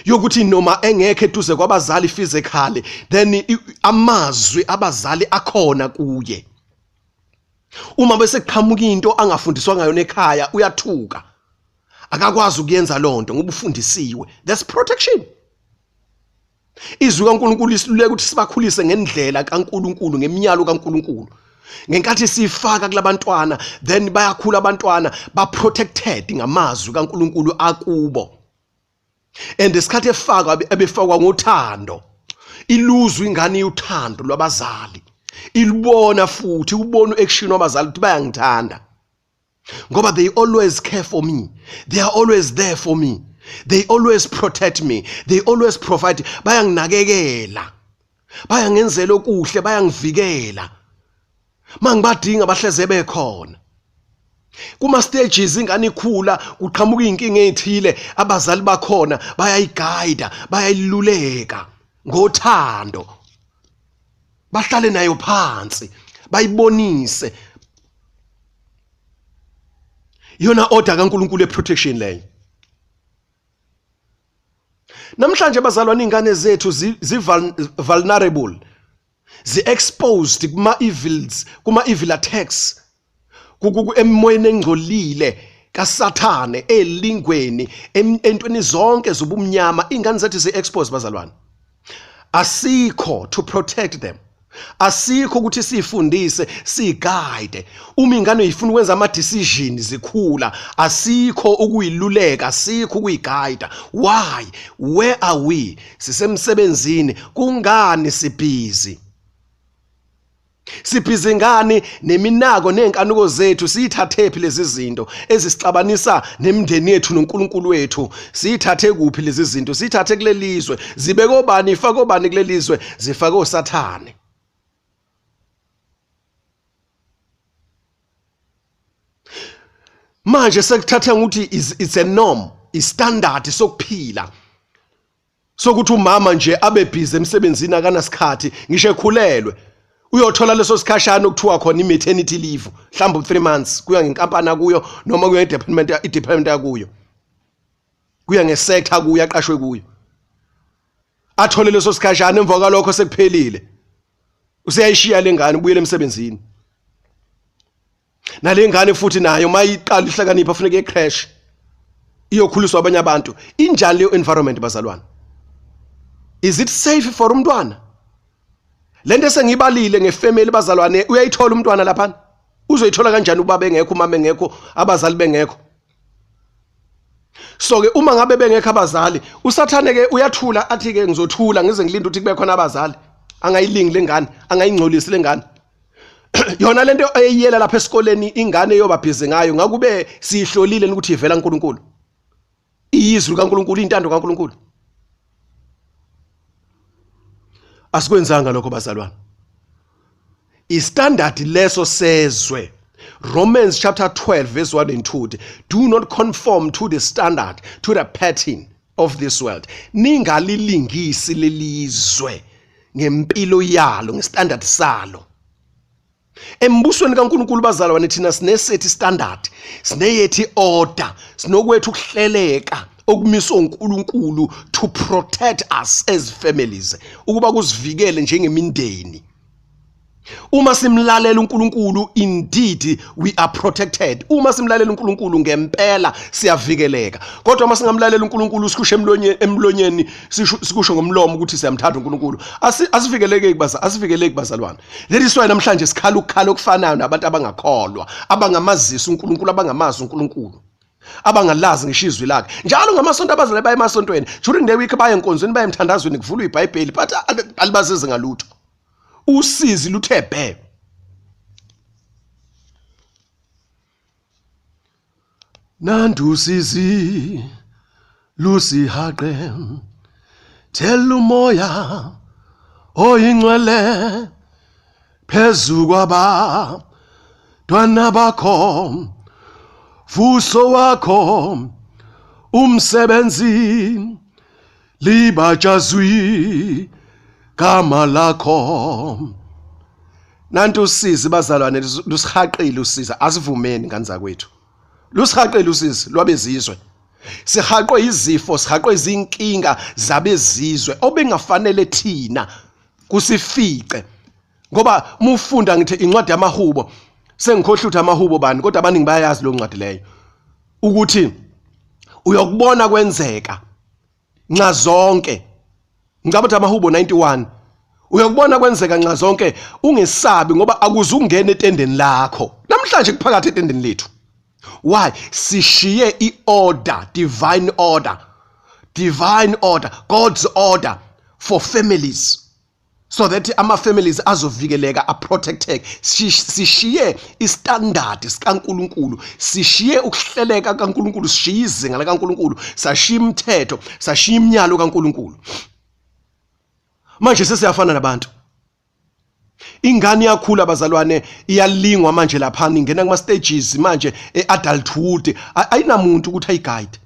yokuthi noma engekho eduze kwabazali physically, then amazwi abazali akhona kuye. Uma bese kuqhamuka into angafundiswa ngayo ekhaya, uyathuka, akakwazi ukuyenza lonto ngoba ufundisiwe. That's protection. Izwi kaNkuluNkulu isiluleka ukuthi sibakhulise ngendlela kaNkuluNkulu, ngemiyalo kaNkuluNkulu. Ngenkathi sifaka kulabantwana, then bayakhula abantwana ba protected ngamazwi kaNkuluNkulu akubo. And isikhathi efakwa, ebefakwa ngothando, iluzwe ingane uthando lwabazali, ilubona futhi ubona uaction wabazali ukuthi bayangithanda. Ngoba they always care for me, they are always there for me, they always protect me, they always provide. Bayanginakekela, bayangenzela okuhle, bayangivikela. Mangibadinga bahleze bekhona. Kuma stages ingane ikhula, kuqhamuka izinkinga ezithile, abazali bakhona bayayiguide, bayayiluleka ngothando, bahlale nayo phansi, bayibonise iyona order kaNkuluNkulu eprotection leyo. Namhlanje bazalwane, ingane zethu zi vulnerable, zi-exposed kuma evils, kuma evil attacks, emoyeni engcolile kaSathane, elingweni, entweni zonke zobumnyama. Ingane zethu zi-exposed bazalwane. Asikho to protect them, asikho ukuthi sifundise, siguide. Uma ingane ifuna ukwenza ama decision zikhula, asikho ukuyiluleka, asikho ukuyiguide. Why? Where are we? Sisemsebenzini. Kungani sibhizi? Sibhizi ngani neminako nezinkanuko zethu? Siyithathephi lezi zinto ezisixabanisa nemindeni yethu noNkulunkulu wethu? Siyithathe kuphi lezi zinto? Siyithathe kulelizwe. Zibe kobani? Ifake obani kulelizwe? Zifake oSathane. Manje sekuthatha ukuthi it's a norm, istandard sokuphila sokuthi umama nje abe busy emsebenzini, akanasikhathi ngisho ekhulelwe. Uyothola leso sikhashana okuthiwa khona i-maternity leave, mhlawumbe u-3 months, kuya ngenkampani akuyo noma kuya ngedepartment, i-department akuyo, kuya ngesector kuyo aqashwe kuyo. Athole leso sikhashana, emva kwalokho sekuphelile, useyayishiya lengane, ubuyele emsebenzini. Nale ngane futhi nayo mayiqala ihlakanipha, funeka icreche, iyokhuliswa abanye abantu. Injani leyo environment bazalwane? Is it safe for umntwana? Lento esengibalile ngefamily bazalwane, uyayithola umntwana lapha? Uzoyithola kanjani ubaba engekho, umama engekho, abazali bengekho? So ke uma ngabe bengekho abazali, uSathane ke uyathula, athi ke ngizothula ngize ngilinde ukuthi kube khona abazali, angayilingi lengane, angayingcolisi lengane. Yona lento eyiyela lapha esikoleni, ingane yoba busy ngayo, ngakube siyihlolile ukuthi ivela uNkulunkulu, iyizwi kaNkulunkulu, intando kaNkulunkulu? Asikwenzanga lokho bazalwane. Istandard leso sezwe. Romans chapter 12 verse 1 and 2: "Do not conform to the standard, to the pattern of this world." Ningalilingisi lelizwe ngempilo yalo, ngestandard salo. Embusweni kaNkuluNkulu bazalwane, thina sinesethi standard, sineyethi order, sinokwethu ukuhleleka okumiswe uNkulunkulu to protect us as families, ukuba kusivikele njengemindeni. Uma simlalela uNkulunkulu, indeed we are protected. Uma simlalela uNkulunkulu, ngempela siyavikeleka. Kodwa uma singamlalela uNkulunkulu, sikusho emlonyeni, sikusho ngomlomo ukuthi siyamthanda uNkulunkulu, asivikeleki baza, asivikeleki bazalwane. That is why namhlanje sikhala ukukhala okufanayo nabantu abangakholwa, abangamazisi uNkulunkulu, abangamazi uNkulunkulu, abangalazi ngisho izwi lakhe. Njalo ngamasonto abazali baye emasontweni, during the week baye enkonzweni, baye emthandazweni, kuvulwa iBhayibheli, but alibazizi ngalutho. Usizi luthe bhe. Nandusizi lusihaqe, thela umoya oyingcwele phezu kwaba ntwana bakho, vuso wakho umsebenzi, libatshazwi gama lakho. Nantu usizi bazalwane lusihaqile usizi. Asivumeni ngane zakwethu, lusihaqile usizi lwabezizwe. Sihaqwe izifo, sihaqwe izinkinga zabezizwe obengafanele thina kusifice. Ngoba mufunda ngithi incwadi yamaHubo, sengikhohlwa ukuthi amaHubo bani, kodwa abaningi bayayazi lo ncwadi leyo, ukuthi uyokubona kwenzeka nxa zonke. Ngicabanga ukuthi amaHubo 91. Uyokubona kwenzeka nxa zonke, ungesabi, ngoba akuze ungene etendeni lakho. Namhlanje kuphakathi etendeni lethu. Why? Sishiye iorder, divine order, divine order, God's order for families. So that ama families azovikeleka, aprotecteke. Sishiye istandard sikaNkuluNkulu, sishiye ukuhleleka kaNkuluNkulu, sishiye izinga likaNkuluNkulu, sashiya imithetho, sashiya iminyalo kaNkuluNkulu. Manje sesiyafana nabantu. Ingane iyakhula, bazalwane, iyalingwa manje laphana, ingena kuma stages manje eadulthood, ayinamuntu ukuthi ayiguide.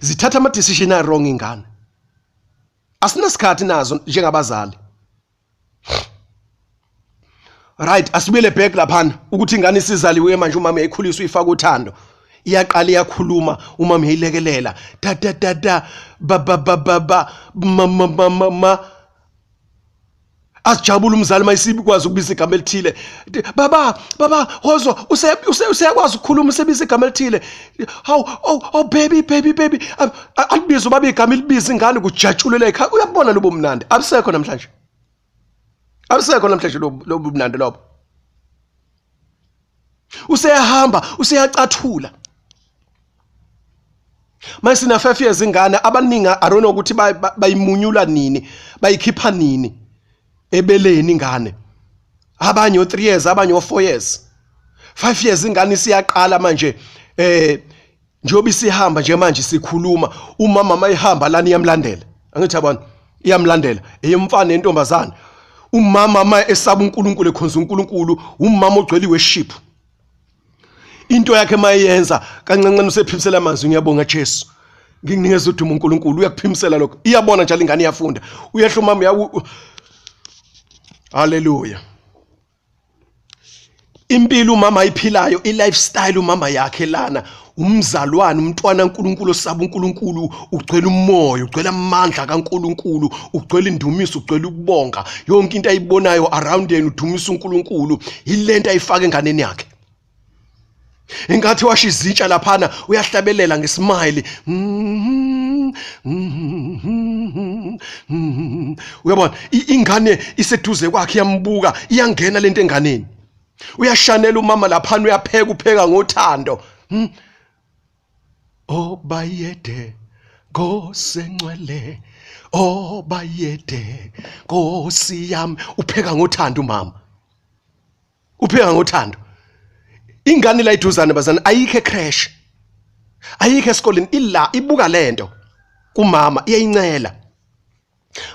Zithatha ama decision a wrong ingane. Asinasikhathi nazo njengabazali. Right, asibuyele back laphana ukuthi ingane isizaliwe manje, umama uyayikhulisa, uyifaka uthando, iyaqala iyakhuluma, umama uyayilekelela, da da da da, ba ba ba ba ba, mama mama ma. Asijabule umzali mayisibikwazi ukubiza igama elithile, baba baba hozwa, useyakwazi ukukhuluma, usebiza igama elithile. Hawu, oh, oh baby baby baby, alibize ubaba igama, ilibize ingane, kujatshulele ekhaya. Uyabona lobo mnandi abusekho namhlanje, abusekho namhlanje lobo mnandi lobo. Useyahamba, useyacathula. Manje sina 5 years ingane, abaningi I don't know ukuthi bayimunyula nini, bayikhipha nini ebeleni ingane. Abanye o3 years, abanye o4 years. 5 years ingane isiyaqala manje, njengoba isihamba nje manje sikhuluma, umama mayihamba lana iyamlandela. Angithi yabona, iyamlandela eyemfana nentombazana. Umama ma esaba uNkulunkulu, ekhonza uNkulunkulu, umama ogcwele worship. Into yakhe mayenza kancancane usephimisela amazwi, ngiyabonga Jesu, ngikunikeza udumo uNkulunkulu. Uyakuphimisela lokho, iyabona njalo ingane, iyafunda. Uyehla umama uya, haleluya. Impilo umama ayiphilayo, i-lifestyle umama yakhe lana, umzalwane, umntwana kaNkuluNkulu osaba uNkulunkulu, ugcwele umoya, ugcwele amandla kaNkuluNkulu, ugcwele indumiso, ugcwele ukubonga. Yonke into ayibonayo around yena udumisa uNkulunkulu. Yilento ayifaka enganeni yakhe. Inkathi washa izitsha laphana, uyahlabelela ngesmile. Uyabona, ingane iseduze kwakhe, iyambuka, iyangena lento enganeni. Uyashanela umama laphana, uyapheka, upheka ngothando. Obayede Nkosi engcwele, obayede Nkosi yami. Upheka ngothando umama, upheka ngothando. Ingane la iduzane, bazana, ayikho ecrash, ayikho esikoleni, ila ibuka lento kumama, iyayincela.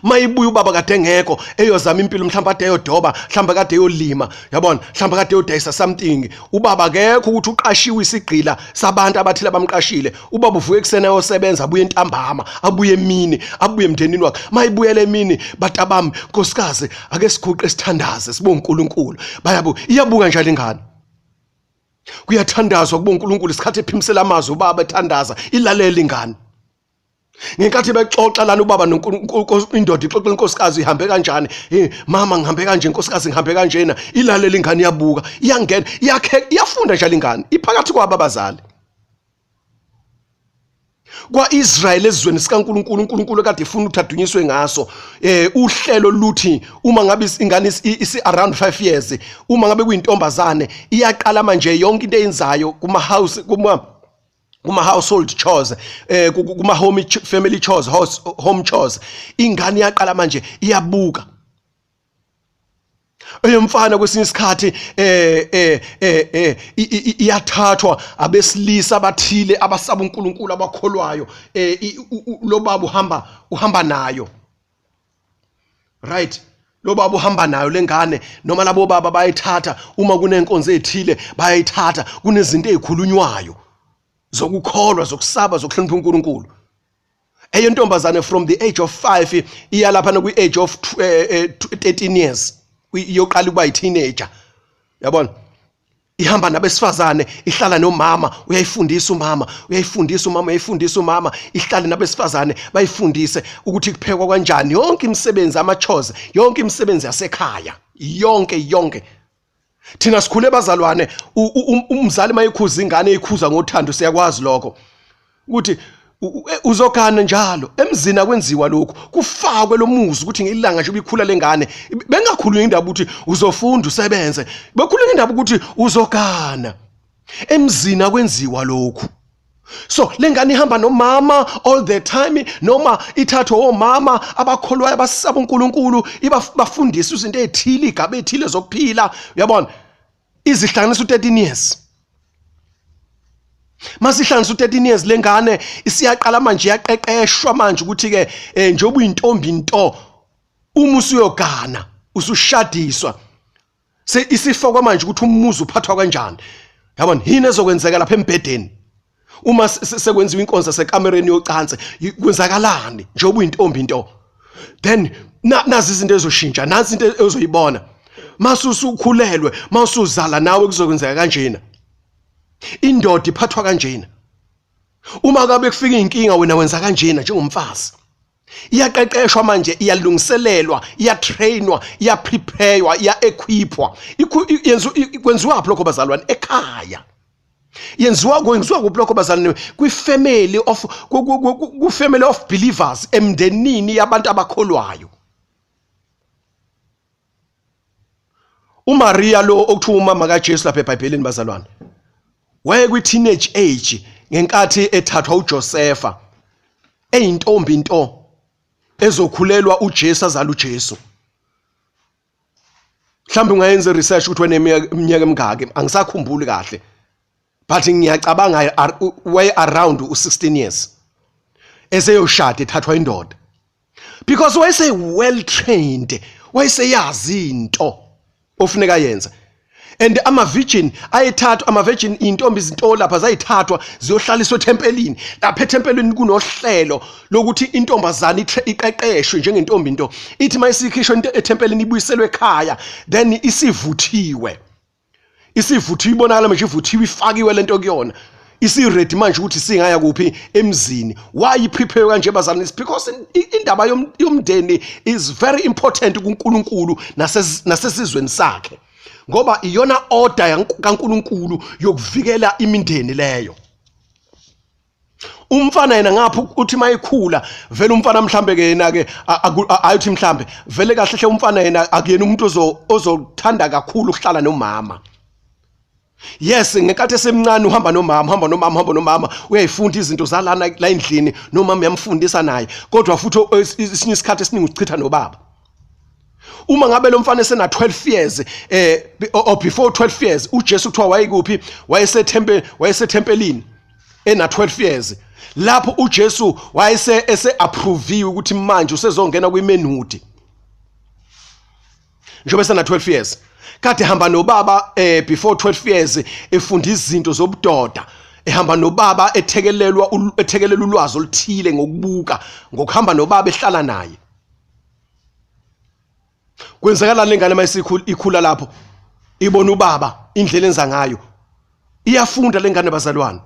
Mayibuya, ubaba kade engekho, eyozama impilo, mhlawumbe kade eyodoba, mhlawumbe kade eyolima, yabona, mhlawumbe kade eyodayisa something. Ubaba akekho, ukuthi uqashiwe, isigqila sabantu abathile abamqashile. Ubaba uvuka ekuseni ayosebenza, abuye entambama, abuye emini, abuye emndenini wakhe. Mayibuyele emini, batabami, nkosikazi, ake siguqe sithandaze sibonge uNkulunkulu. Bayabu iyabuka njalo ingane, kuyathandazwa kubo uNkulunkulu. Isikhathi ephimisela amazwi ubaba ethandaza, ilalela ingane. Ngenkathi bexoxa lana ubaba indoda ixoxa inkosikazi ihambe kanjani, hey mama, ngihambe kanje, inkosikazi, ngihambe kanjena, ilalela ingane, iyabuka, iyangena, iyakhe, iyafunda njalo ingane iphakathi kwabo abazali. Kwa-Israel, ezweni sikaNkuluNkulu, uNkulunkulu kade efuna ukuthi adunyiswe ngaso, uhlelo luthi uma ngabe ingane isi around 5 years, uma ngabe kuyintombazane, iyaqala manje yonke into eyenzayo kuma house, kuma household chores, kuma home family chores, house home chores. Ingane iyaqala manje, iyabuka. Eyomfana kwesinye isikhathi iyathathwa abesilisa abathile abasaba uNkulunkulu, abakholwayo. Lo baba uhamba nayo, right? Lo baba uhamba nayo lengane, noma labo baba bayithatha uma kunenkonzo ethile, bayayithatha. Kunezinto ezikhulunywayo zokukholwa, zokusaba, zokuhlonipha uNkulunkulu. Eyentombazane from the age of 5 iya lapha kwi age of 13 years, iyoqala ukuba yi-teenager, yabona, ihamba nabesifazane, ihlala nomama, uyayifundisa umama, uyayifundisa umama, uyayifundisa umama, ihlale nabesifazane, bayifundise ukuthi kuphekwa kanjani, yonke imisebenzi, ama chores, yonke imisebenzi yasekhaya, yonke yonke. Thina sikhule, bazalwane, umzali mayekhuza ingane, eyikhuza ngothando. Siyakwazi lokho ukuthi uzogana njalo emzini akwenziwa lokhu, kufakwe lo muzi ukuthi ngelanga nje ubikhula lengane, bengakhulumi indaba ukuthi uzofunda usebenze, bekhuluma indaba ukuthi uzogana. Emzini akwenziwa lokhu. So lengane ihamba nomama all the time, noma ithathwe omama abakholwayo abasaba uNkulunkulu, ibafundisa izinto ezithile, igaba ezithile zokuphila, uyabona, izihlanganisa u13 years. Masihlanganisa u13 years, lengane isiyaqala manje, iyaqeqeshwa manje ukuthi ke njengoba uyintombi nto, uma usuyogana, usushadiswa, se isifakwa manje ukuthi umuzi uphathwa kanjani, yabona, yini ezokwenzeka lapha embhedeni uma sekwenziwa inkonzo sekamereni yocansi, kwenzakalani njengoba uyintombi nto. Then nazi izinto ezoshintsha, nazi into ozoyibona masusukhulelwe, masuzala nawe kuzokwenzeka kanjena, indoda iphathwa kanjena, uma kabe kufika inkinga wena wenza kanjena njengomfazi. Iyaqeqeshwa manje, iyalungiselelwa, iyatrainwa, iyapreparewa, iya-equipwa. Kwenziwa phi lokho, bazalwane? Ekhaya. Yenziwa, kwenziwa kuphi lokho, bazalwane? Kwi-family of believers, emndenini yabantu abakholwayo. uMaria lo okuthiwa umama kaJesu lapha eBhayibhelini, bazalwane, waye kwi-teenage age ngenkathi ethathwa uJosefa, eyintombi nto, ezokhulelwa uJesu, azala uJesu. Mhlawumbe ungayenza research ukuthi weneminyaka emingaki, angisakhumbuli kahle, but ngiyacabanga way around u16 years eseyoshada, ethathwa indoda, because wayese well trained, wayeseyazi into ofuneka yenze. And ama virgin ayethathwa, ama virgin, intombi izinto lapha zayithathwa ziyohlaliswa ethempelini. Lapha ethempelini kunohlelo lokuthi intombazana iqeqeshwe njengentombi into, ithi mayisikhishwa ethempelini ibuyiselwe ekhaya, then isivuthiwe, isivuthiwe, ibonakala manje ivuthiwe, ifakiwe lento kuyona, isi-ready manje ukuthi singaya kuphi? Emzini. Why prepare kanje, bazalwane? It's because indaba yomndeni is very important kuNkulunkulu nasesizweni sakhe, ngoba iyona order kaNkulunkulu yokuvikela imindeni leyo. Umfana yena ngapha uthi mayikhula vele umfana, mhlambe ke yena ke ayithi mhlambe vele kahle hle umfana yena akuyena umuntu ozothanda kakhulu ukuhlala nomama. Yes, ngenkathi esemncane uhamba nomama, uhamba nomama, uhamba nomama, uyayifunda izinto zalana la endlini, nomama uyamfundisa naye, kodwa futhi esinye isikhathi esiningi uchitha nobaba. Uma ngabe lo mfana esena 12 years or before 12 years, uJesu kuthiwa wayekuphi? Wayesethempelini ena 12 years. Lapho uJesu wayese ese approviwe ukuthi manje usezongena kwi-manhood njengoba esena 12 years. Kade hamba nobaba before 12 years, efunda izinto zobudoda, ehamba nobaba, ethekelelwa ulwazi oluthile ngokubuka, ngokuhamba nobaba, ehlala naye. Kwenzakalani lengane mayisikhula? Ikhula lapho ibona ubaba indlela enza ngayo, iyafunda lengane, bazalwane.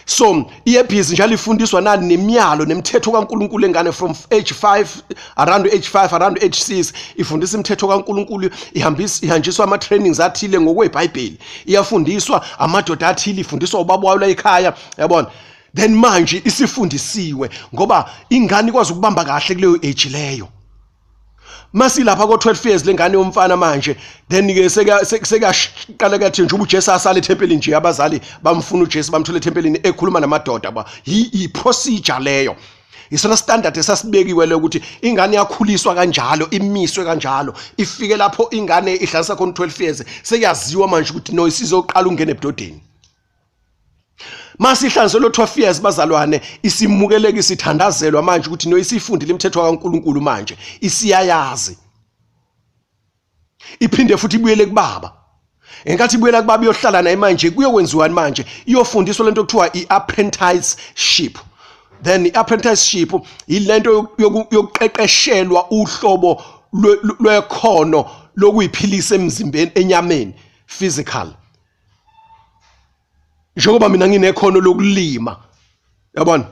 So iyebhizi njalo, ifundiswa nani? Nemiyalo nemithetho kaNkuluNkulu. Engane from age 5, around age 5, around age 6, ifundisa imithetho kaNkuluNkulu, ihambisa, ihanjiswa ama trainings athile ngokweBhayibheli, iyafundiswa amadoda athile, ifundiswa ubaba wayo la ekhaya, yabona. Then manje isifundisiwe, ngoba ingane ikwazi ukubamba kahle kuleyo age leyo. Masilapha ko 12 years lengane yomfana manje, then ke sekuyaqala kuyathi nje uJesu asale ethempelini nje, abazali bamfuna uJesu, bamthola ethempelini ekhuluma namadoda ba i procedure leyo, isona standard esasibekiwe le ukuthi ingane yakhuliswa kanjalo, imiswe kanjalo, ifike lapho ingane ihlalisa khona 12 years, sekuyaziwa manje ukuthi no, isizoqala ungene ebudodeni. Masihlanze lo 12 years, bazalwane, isimukeleke, isithandazelwa manje ukuthi no, isifundile imithetho kaNkuluNkulu manje, isiyayazi. Iphinde futhi ibuyele kubaba. Ngenkathi ibuyela kubaba iyohlala naye manje, kuyokwenziwani manje? Iyofundiswa lento okuthiwa i-apprenticeship. Then i-apprenticeship yilento yokuqeqeshelwa uhlobo lwekhono lokuyiphilisa emzimbeni, enyameni, physical. Njengoba mina nginekhono lokulima, yabona,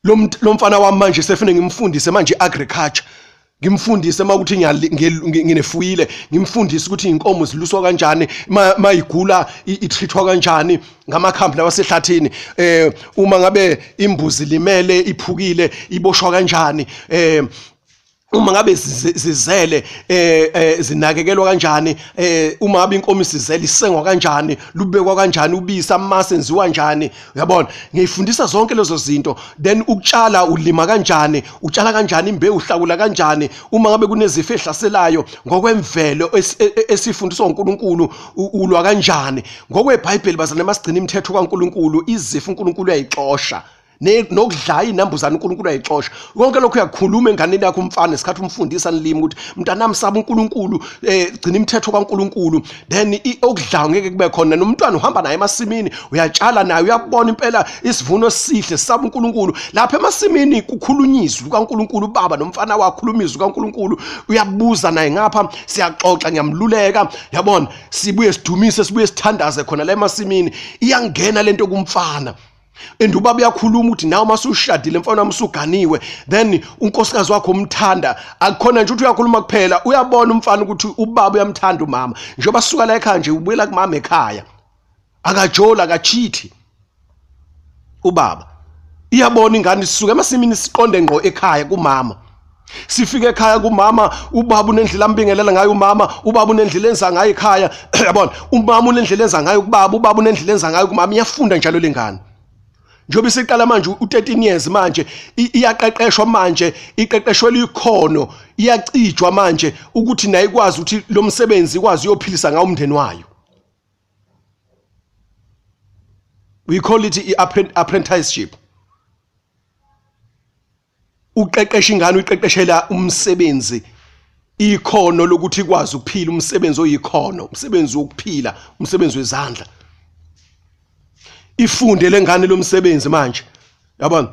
lo mfana wami manje sefune ngimfundise manje agriculture, ngimfundise makuthi nginefuyile, ngimfundise ukuthi inkomo ziluswa kanjani, mayigula itreatwa kanjani ngamakhambi lawa sehlathini, uma ngabe imbuzi limele, iphukile, iboshwa kanjani. Uma ngabe zizele zinakekelwa kanjani, uma ngabe inkomo isizele isengwa kanjani, lubekwa kanjani ubisi, amasi enziwa kanjani, uyabona? Ngiyifundisa zonke lezo zinto. Then ukutshala, ulima kanjani, utshala kanjani imbewu, uhlakula kanjani, uma ngabe kunezifo ehlaselayo ngokwemvelo esifundiswa uNkulunkulu, ulwa kanjani ngokweBhayibheli. Bazalwane, masigcina imithetho kaNkulunkulu, izifo uNkulunkulu uyayixosha, nokudlaya inambuzane uNkulunkulu ayixosha. Konke lokho uyakhuluma enganeni yakho umfana isikhathi umfundisa nilimi ukuthi mntanami, saba uNkulunkulu, gcina imithetho kaNkulunkulu, then okudlayo ngeke kube khona. Nomntwana uhamba naye emasimini, uyatshala naye, uyabona impela isivuno esihle, saba uNkulunkulu. Lapha emasimini kukhulunywa izwi kaNkulunkulu, ubaba nomfana wakhuluma izwi kaNkulunkulu, uyabuza naye ngapha, siyaxoxa, ngiyamluleka, yabona, sibuye sidumise, sibuye sithandaze khona la emasimini. Iyangena lento kumfana. And ubaba uyakhuluma ukuthi nawe masushadile mfana wami, usuganiwe, then unkosikazi wakho umthanda, akukhona nje ukuthi uyakhuluma kuphela, uyabona umfana ukuthi ubaba uyamthanda umama. Njengoba suka la ekhaya nje, ubuyela kumama ekhaya, akajola, akachithi ubaba. Iyabona ingane, sisuka emasimini siqonde ngqo ekhaya kumama. Sifike ekhaya kumama, ubaba unendlela ambingelela ngayo umama, ubaba unendlela enza ngayo ekhaya, yabona, umama unendlela enza ngayo kubaba, ubaba unendlela enza ngayo kumama. Iyafunda njalo lengane. Njengoba isiqala manje u13 years manje, iyaqeqeshwa manje, iqeqeshwela ikhono, iyacijwa manje ukuthi naye ikwazi ukuthi lo msebenzi ikwazi uyophilisa ngawo umndeni wayo. We call it i-apprenticeship. Uqeqesha ingane, uyiqeqeshela umsebenzi, ikhono lokuthi ikwazi ukuphila, umsebenzi oyikhono, umsebenzi wokuphila, umsebenzi wezandla. Ifunde lengane lomsebenzi manje, yabona.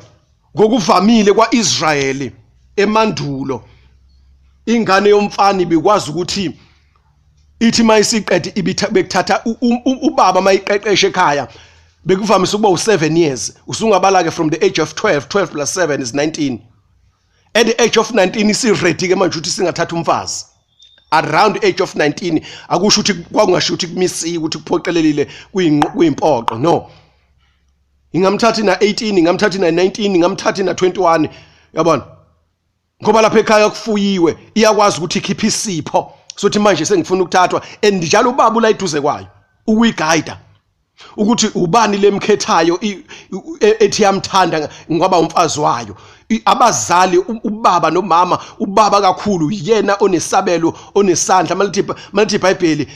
Ngokuvamile kwaIsrayeli emandulo, ingane yomfana ibikwazi ukuthi ithi mayisiqede bekuthatha ubaba mayiqeqeshe ekhaya. Bekuvamise ukuba u7 years, usungabala ke from the age of 12, 12 plus 7 is 19. At the age of 19 isi ready ke manje ukuthi singathatha umfazi around the age of 19. Akusho ukuthi kwakungasho ukuthi kumisiwe, ukuthi kuphoqelelile, kuyimpoqo, no. Ingamthatha na 18, ingamthatha na 19, ingamthatha na 21, yabona, ngoba lapha ekhaya kufuyiwe, iyakwazi ukuthi ikhiphe isipho sothi manje sengifuna ukuthathwa. And njalo ubaba ula eduze kwayo ukuyiguide ukuthi ubani lemkhethayo ethi yamthanda ngoba umfazi wayo. Abazali, ubaba nomama, ubaba kakhulu yena onesabelo, onesandla. Malithi iBhayibheli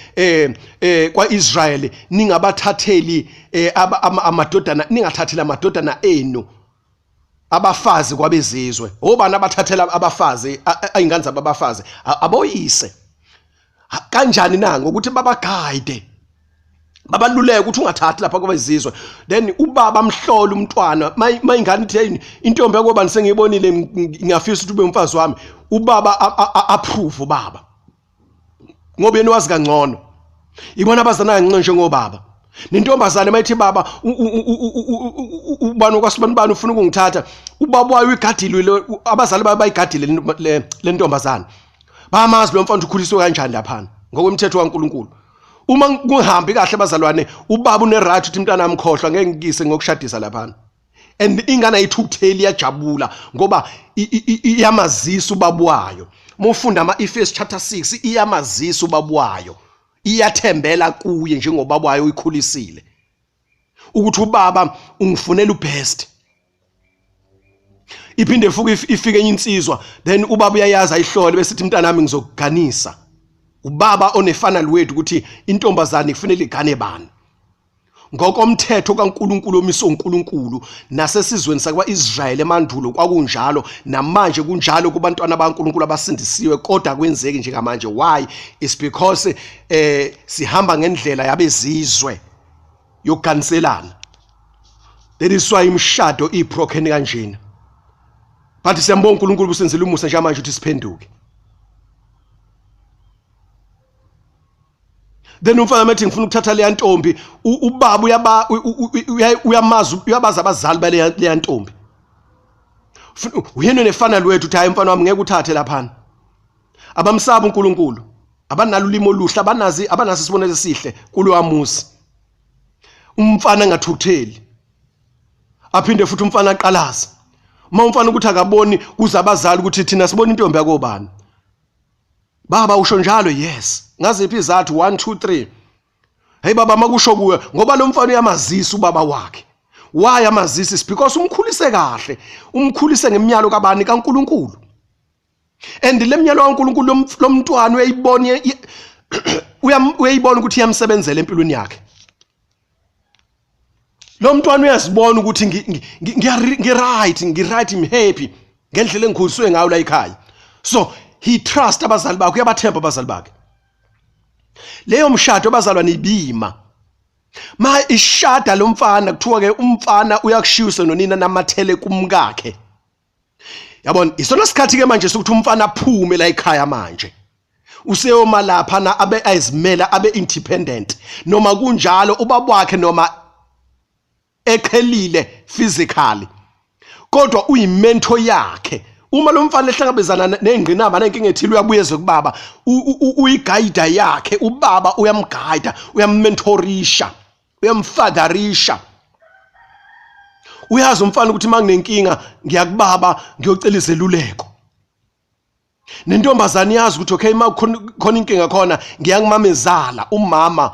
kwaIsrael, ningabathatheli amadodana, ningathatheli amadodana enu abafazi kwabezizwe. Obani abathathela abafazi ayingane zabo abafazi? Aboyise. Kanjani na? Ngokuthi babaguide, babaluleke ukuthi ungathathi lapha kwabezizwe. Then ubaba amhlola umntwana, mayingane ithi, "Hey, intombi yakobani sengiyibonile, ngiyafisa ukuthi ube umfazi wami," ubaba approve, ubaba, ngoba yena wazi kangcono, ibona abazana kangcono njengobaba. Nentombazane mayithi, "Baba, ubani okwasibani bani ufuna ukungithatha," ubaba wayo uyigadile, abazali bayo bayigadile le ntombazane, bamazi lo mfana ukhuliswe kanjani laphana ngokwemthetho kaNkuluNkulu. Uma kungahambi kahle, bazalwane, ubaba une-right ukuthi, "Mntwana wami, khohlwa, ngeke ngikise ngokushadisa laphana." And ingane ayithukutheli, iyajabula ngoba iyamazisa ubaba wayo. Uma ufunda ama-Efes chapter 6, iyamazisa ubaba wayo, iyathembela kuye njengobaba wayo uyikhulisile, ukuthi ubaba ungifunela ubest. Iphinde futhi ifike enye insizwa, then ubaba uyayazi, ayihlole, bese ithi, "Mntanami, ngizokuganisa." Ubaba onefinal word ukuthi intombazane kufanele igane bani ngokomthetho kaNkuluNkulu omiswe uNkulunkulu. Nasesizweni sakwa-Israyeli emandulo kwakunjalo, namanje kunjalo kubantwana baNkulunkulu abasindisiwe, kodwa kwenzeki njengamanje. Why? Is because sihamba ngendlela yabezizwe yokuganiselana. That is why imishado ibroken kanjena. But siyambonga uNkulunkulu usenzele umusa njengamanje ukuthi siphenduke. Then umfana methi, "Ngifuna ukuthatha leya ntombi," ubaba uyaba uyamazi, uyabaza abazali bale leya ntombi. Uyena nefinal word ukuthi, "Hayi mfana wami, ngeke uthathe laphana." Abamsaba uNkulunkulu, abanalo ulimi oluhle, abanazi, abanaso isibonelo esihle kulowa muzi. Umfana angathukutheli, aphinde futhi umfana aqalaze. Uma umfana ukuthi akaboni kuze abazali ukuthi thina sibona intombi yakobani. Baba usho njalo yes. Ngaziphi izathu 1 2 3. Hey baba makusho kuwe ngoba lo mfana uyamazisa ubaba wakhe. Why amazisa? Is because umkhulise kahle. Umkhulise ngemiyalo kabani kaNkuluNkulu. And le myalo kaNkuluNkulu lomntwana uyayibona uyayibona ukuthi iyamsebenzela empilweni yakhe. Lo mntwana uyazibona ukuthi ngi-right, ngi-right, I'm happy ngendlela engikhuliswe ngayo la ekhaya. So he trust abazali bakhe, uyabathemba abazali bakhe. Leyo mshado abazalwa nibima. Ma ishada lo mfana kuthiwa ke umfana uyakushiyisa nonina namathele kumkakhe. Yabona, isona sikhathi ke manje sokuthi umfana aphume la ekhaya manje. Useyoma lapha na abe ayizimela abe independent noma kunjalo ubaba wakhe noma eqhelile physically kodwa uyimento yakhe uma lo mfana ehlangabezana nengqinamba nenkinga ethile uyabuya eze kubaba uyigayida yakhe ubaba uyamgayida uyammentorisha uyamfadarisha uyazi umfana ukuthi uma nginenkinga ngiyakubaba ngiyocela izeluleko Nentombazane iyazi ukuthi okay uma khona inkinga khona ngiyakumamezala umama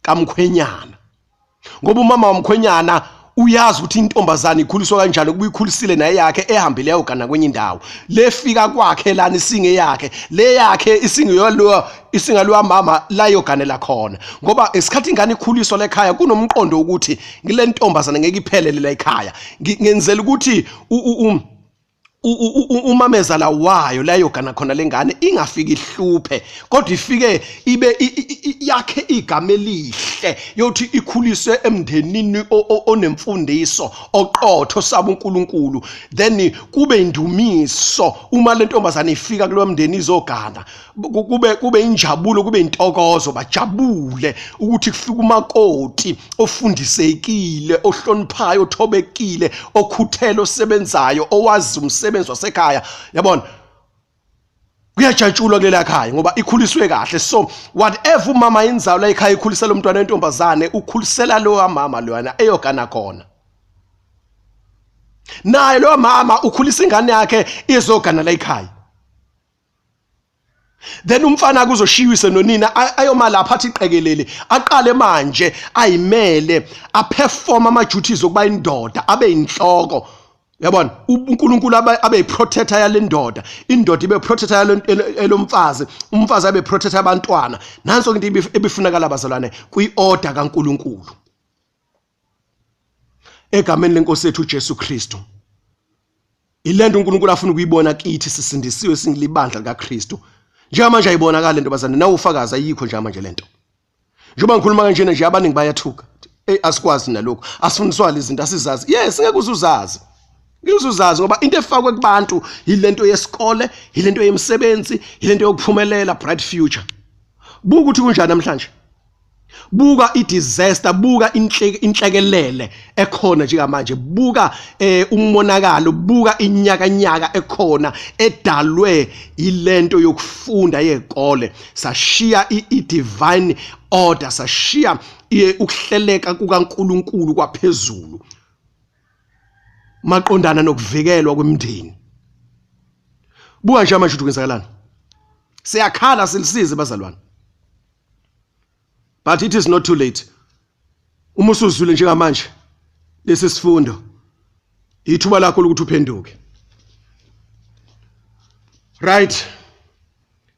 kamkhwenyana. Ngoba umama wamkhwenyana uyazi ukuthi intombazane ikhuliswa kanjani kuba ikhulisile naye yakhe ehambile yayogana kwenye indawo. Lefika kwakhe lana isinge yakhe, le yakhe isingeyalo isingalowa mama la yoganela khona. Ngoba isikhathi ingane ikhuliswa lekhaya kunomqondo ukuthi ngile ntombazane ngeke iphelele la ekhaya. Ngenzela ukuthi umamezala wayo la yogana khona lengane ingafiki ihluphe kodwa ifike ibe yakhe igama elihle yothi ikhuliswe emndenini onemfundiso oqotho saba uNkulunkulu then kube indumiso uma lentombazane ifika kulowo mndeni izogana kube kube injabulo kube intokozo bajabule ukuthi kufika umakoti ofundisekile ohloniphayo othobekile okhuthele osebenzayo owazi umsebenzi wasekhaya yabona kuyajatshulwa kulela khaya ngoba ikhuliswe kahle so whatever umama yenzayo la ekhaya ikhulisela umntwana wentombazane ukhulisela lowa mama loyana eyogana khona naye lo mama ukhulisa ingane yakhe izogana la ekhaya Then umfana kuzoshiyise nonina ayoma lapha athi qekelele aqale manje ayimele aperform ama duties okuba indoda abe inhloko yabona uNkulunkulu abe yiprotector yale ndoda indoda ibe protector yalomfazi umfazi abe protector abantwana nanso into ebifunakala bazalwane kwi-order kaNkulunkulu egameni lenkosi yethu uJesu Kristu Ilento uNkulunkulu afuna ukuyibona kithi sisindisiwe singilibandla likaKristu. Njengamanje ayibonakala lento bazane nawe ufakazi ayikho njengamanje lento. Njengoba ngikhuluma kanjena nje abaningi bayathuka. Ey asikwazi nalokho. Asifundiswa lezi zinto asizazi. Yes ngeke uzuzazi. Ngeke ngoba into efakwe kubantu yilento yesikole, yilento yemisebenzi, yilento yokuphumelela bright future. Buka ukuthi kunjani namhlanje. Buka i-disaster, buka inhlekelele ekhona njengamanje, buka eh, umonakalo, buka inyakanyaka ekhona edalwe ilento yokufunda yekole. Sashiya i-divine order, sashiya ukuhleleka kukaNkulunkulu kwaphezulu maqondana nokuvikelwa kwemindeni. Buka nje manje ukuthi kwenzakalani. Siyakhala silisize bazalwane. But it is not too late. Uma usuzwile njengamanje lesi sifundo ithuba lakho lokuthi uphenduke. Right.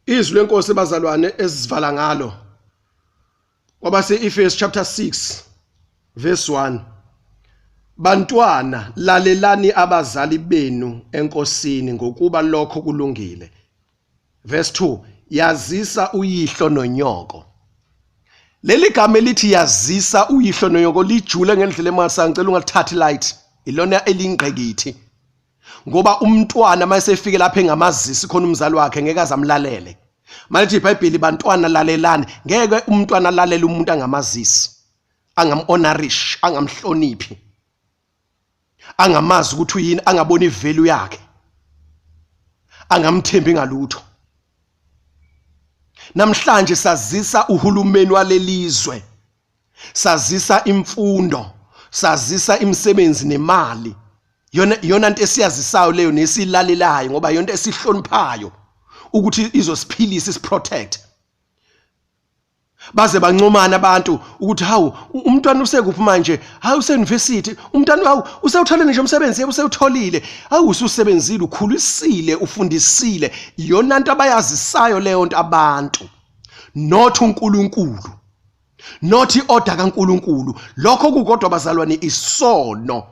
Izwi lenkosi bazalwane esivala ngalo kwabase Efesu chapter 6 verse 1 Bantwana lalelani abazali benu enkosini ngokuba lokho kulungile Verse 2 yazisa uyihlo nonyoko. Leli gama elithi yazisa uyihlo nonyoko lijule ngendlela emasa ngicela ungalithathi light ilona elingqekithi. Ngoba umntwana mayesefike lapha engamazisi khona umzali wakhe ngeke azamlalele. Malithi iBhayibheli bantwana lalelani ngeke umntwana alalele umuntu angamazisi angam-honorish angamhloniphi angamazi ukuthi uyini angaboni ivalue yakhe angamthembi ngalutho namhlanje sazisa uhulumeni walelizwe sazisa imfundo sazisa imisebenzi nemali Yona iyona nto esiyazisayo leyo nesilalelayo ngoba yonto esihloniphayo ukuthi izosiphilisa isiprotect. Baze bancomana abantu ukuthi hawu umntwana usekuphi manje, hawu use-university umntwana, hawu usewutholile nje umsebenzi, yebo usewutholile, hawu ususebenzile, ukhulisile, ufundisile. Iyona nto abayazisayo leyo nto abantu, not uNkulunkulu, not i-order kaNkulunkulu. Lokho kukodwa bazalwane isono.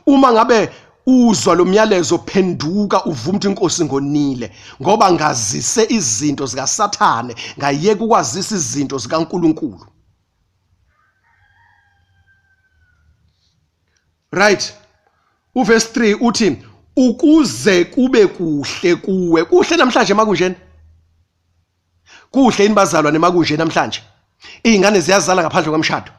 Uma ngabe uzwa lo myalezo phenduka uvume ukuthi inkosi ngonile, ngoba ngazise izinto zikaSathane ngayeka ukwazisa izinto zikaNkulunkulu. Right, uverse 3 uthi ukuze kube kuhle kuwe. Kuhle namhlanje makunjena, kuhle yini bazalwane makunje namhlanje? Iy'ngane ziyazala ngaphandle kwemishado,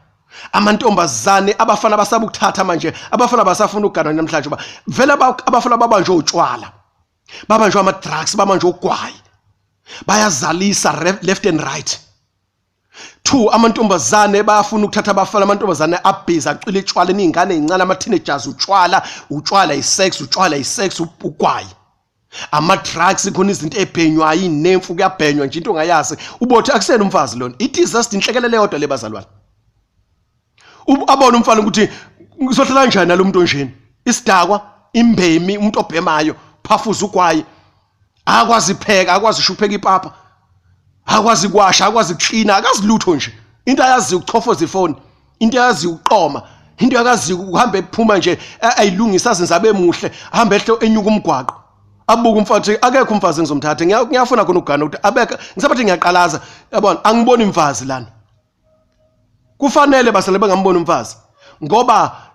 amantombazane, abafana basaba ukuthatha manje, abafana basafuna ukuganwa namhlanje, uba vele abafana babanjwe utshwala, babanjwe ama-drugs, babanjwe ugwayi, bayazalisa left and right. Two, amantombazane bayafuna ukuthatha abafana, amantombazane abhizi acwile etshwaleni, iy'ngane ey'ncane, ama-teenagers, utshwala, utshwala i-sex, utshwala i-sex, ugwayi, ama-drugs, khona izinto ebhenywayo, inemfu kuyabhenywa nje into ongayazi ubothi akusena umfazi lona. I-disaster, inhlekelele yodwa le bazalwane. Abone umfana ukuthi ngizohlala kanjani nalo muntu onjeni, isidakwa, imbemi, umuntu obhemayo, phafuza ugwayi, akwazi pheka, akwazi shupheka ipapa, akwazi kwasha, akwazi kuklina, akazi lutho nje. Into ayaziyo ukuchofoza ifoni, into ayaziyo ukuqoma, into akaziyo ukuhamba ephuma nje ayilungisa azenze abe muhle, ahambe ehle enyuka umgwaqo, abuke umfazi, akekho umfazi engizomthatha, ngiyafuna khona ukugana ukuthi abekho, ngisabathi ngiyaqalaza, yabona angiboni umfazi lana. Kufanele basale bengamboni umfazi ngoba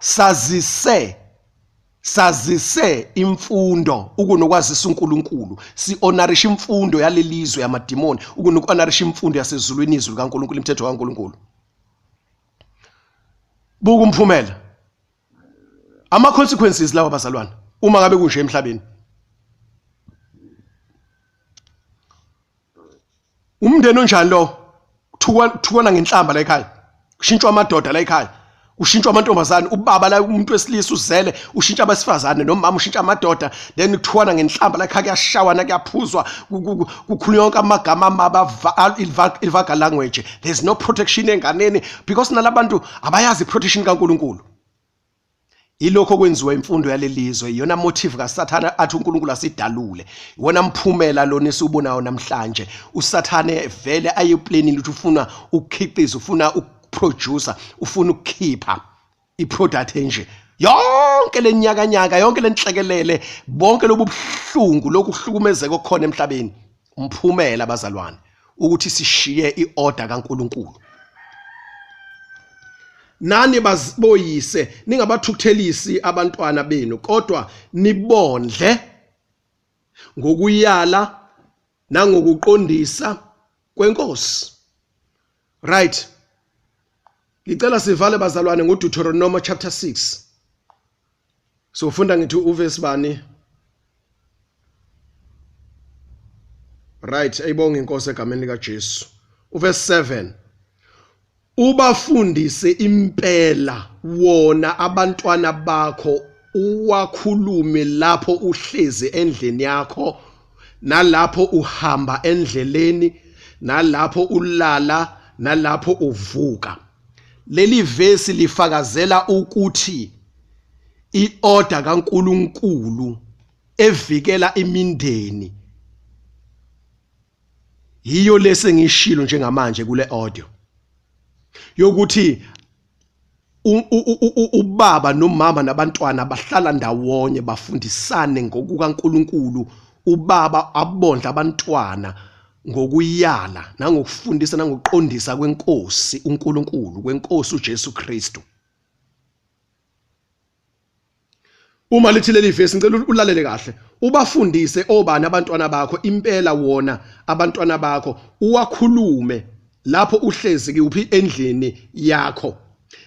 sazise imfundo ukunokwazisa uNkulunkulu, si-honorisha imfundo yalelizwe yamadimoni ukunoku-honorisha imfundo yasezulwini, izwi likaNkulunkulu, imithetho kaNkulunkulu. Buka umphumela, ama-consequences lawa bazalwane, uma ngabe kunje emhlabeni. Umndeni onjani lo? Kuthukwana ngenhlamba la ekhaya, kushintshwa amadoda la ekhaya, kushintshwa amantombazane, ubaba la umuntu wesilisa uzele ushintsha abesifazane, nomama ushintsha amadoda, then kuthukwana ngenhlamba la ekhaya, kuyashawana, kuyaphuzwa, kukhulunywa yonke amagama amabi, i-vulgar language. There's no protection enganeni because nalabantu abayazi i-protection kaNkulunkulu. Yilokho okwenziwa imfundo yalelizwe, iyona motive kaSathane athi uNkulunkulu asidalule, iwona mphumela lona esiwubonayo namhlanje. uSathane vele ayeplanile ukuthi ufuna ukukhiqiza, ufuna ukuproducer, ufuna ukukhipha iproduct enje. Yonke lenyakanyaka, yonke lenhlekelele, bonke lobu buhlungu, lokhu kuhlukumezeka okukhona emhlabeni, umphumela bazalwane ukuthi sishiye iorder kaNkulunkulu. Nani boyise ningabathukuthelisi abantwana benu, kodwa nibondle ngokuyala nangokuqondisa kwenkosi. Right, ngicela sivale bazalwane ngoDeuteronomy chapter 6. So funda ngithi uverse bani? Right, ayibonge inkosi egameni lika Jesu. Uverse 7. Ubafundise impela wona abantwana bakho, uwakhulume lapho uhlezi endlini yakho, nalapho uhamba endleleni, nalapho ulala, nalapho uvuka. Leli vesi lifakazela ukuthi iorder kaNkulunkulu evikela imindeni yiyo lesi engishilo njengamanje kule audio, yokuthi ubaba nomama nabantwana bahlala ndawonye bafundisane ngokukaNkulunkulu. Ubaba abondla abantwana ngokuyala nangokufundisa nangokuqondisa kwenkosi uNkulunkulu, kwenkosi uJesu Kristu. Uma lithi leli vesi, ngicela ulalele kahle, ubafundise obani abantwana bakho impela wona abantwana bakho, uwakhulume lapho uhlezi kuphi endlini yakho,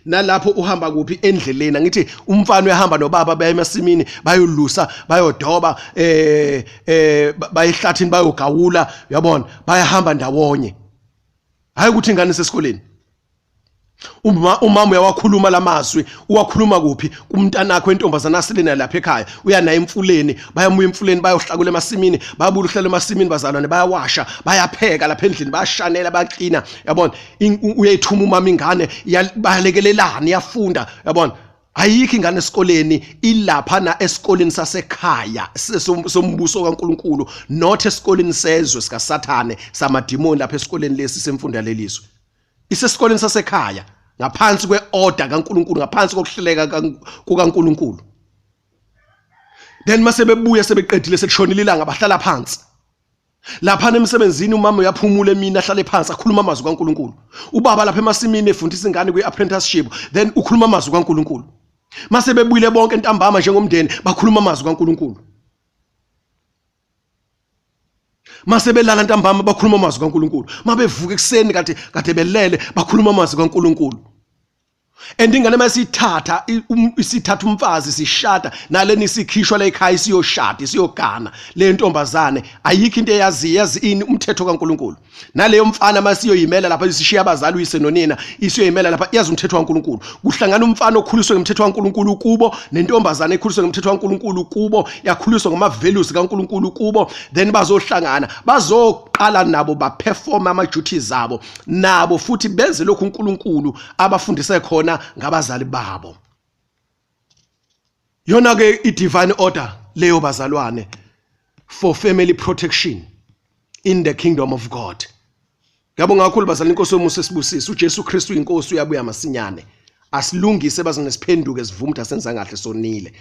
nalapho uhamba kuphi endleleni. Angithi umfana uyahamba nobaba baye emasimini, bayolusa, bayodoba, bayehlathini, bayogawula, uyabona, bayahamba ndawonye. Hayi ukuthi ingane isesikoleni. Uma umama uyawakhuluma lamazwi, uwakhuluma kuphi? Kumntanakho wentombazana asilena lapha ekhaya, uya naye emfuleni, bayamuya emfuleni bayohlakula emasimini, bayabuya uhlala emasimini bazalwane, bayawasha, bayapheka lapha endlini, bayashanela, bayaklina, yabona? Uyayithuma umama ingane, bayalekelelana, iyafunda, yabona? Ayikho ingane esikoleni ilapha na esikoleni sasekhaya sombuso kaNkuluNkulu, not esikoleni sezwe sikaSathane samadimoni lapha esikoleni lesi semfundo yalelizwe. Isesikoleni sasekhaya ngaphansi kweorder kaNkuluNkulu, ngaphansi kokuhleleka kukaNkuluNkulu. Then mase bebuya sebeqedile sekushonile ilanga bahlala phansi. Lapha emsebenzini umama uyaphumula emini ahlale phansi akhuluma amazwi kaNkuluNkulu. Ubaba lapha emasimini efundisa ingane kwi-apprenticeship then ukhuluma amazwi kaNkuluNkulu. Mase bebuyile bonke ntambama njengomndeni bakhuluma amazwi kaNkuluNkulu. Mase belala ntambama bakhuluma amazwi kaNkuluNkulu. Mabevuka ekuseni kade kade belele bakhuluma amazwi kaNkuluNkulu. And ingane masithatha isithatha umfazi sishada naleni isikhishwa la ekhaya isiyoshada isiyogana le ntombazane ayikho into eyaziyo, yazi ini umthetho kaNkuluNkulu. Naleyo mfana masiyoyimela lapha isishiya abazali uyise nonina isiyoyimela lapha yazi umthetho kaNkuluNkulu. Kuhlangana umfana okhuliswe ngemthetho kaNkuluNkulu kubo nentombazane ekhuliswe ngemthetho kaNkuluNkulu kubo, yakhuliswa ngama values kaNkuluNkulu kubo, then bazohlangana bazoqala nabo baperform ama duties abo nabo futhi benze lokhu uNkulunkulu abafundise khona ngabazali babo. Yona ke i-divine order leyo bazalwane for family protection in the kingdom of God. Ngiyabonga kakhulu bazalwane, inkosi yomusa esibusise. uJesu Kristu inkosi uyabuya masinyane. Asilungise bazalwane, siphenduke sivume ukuthi asenza kahle, sonile.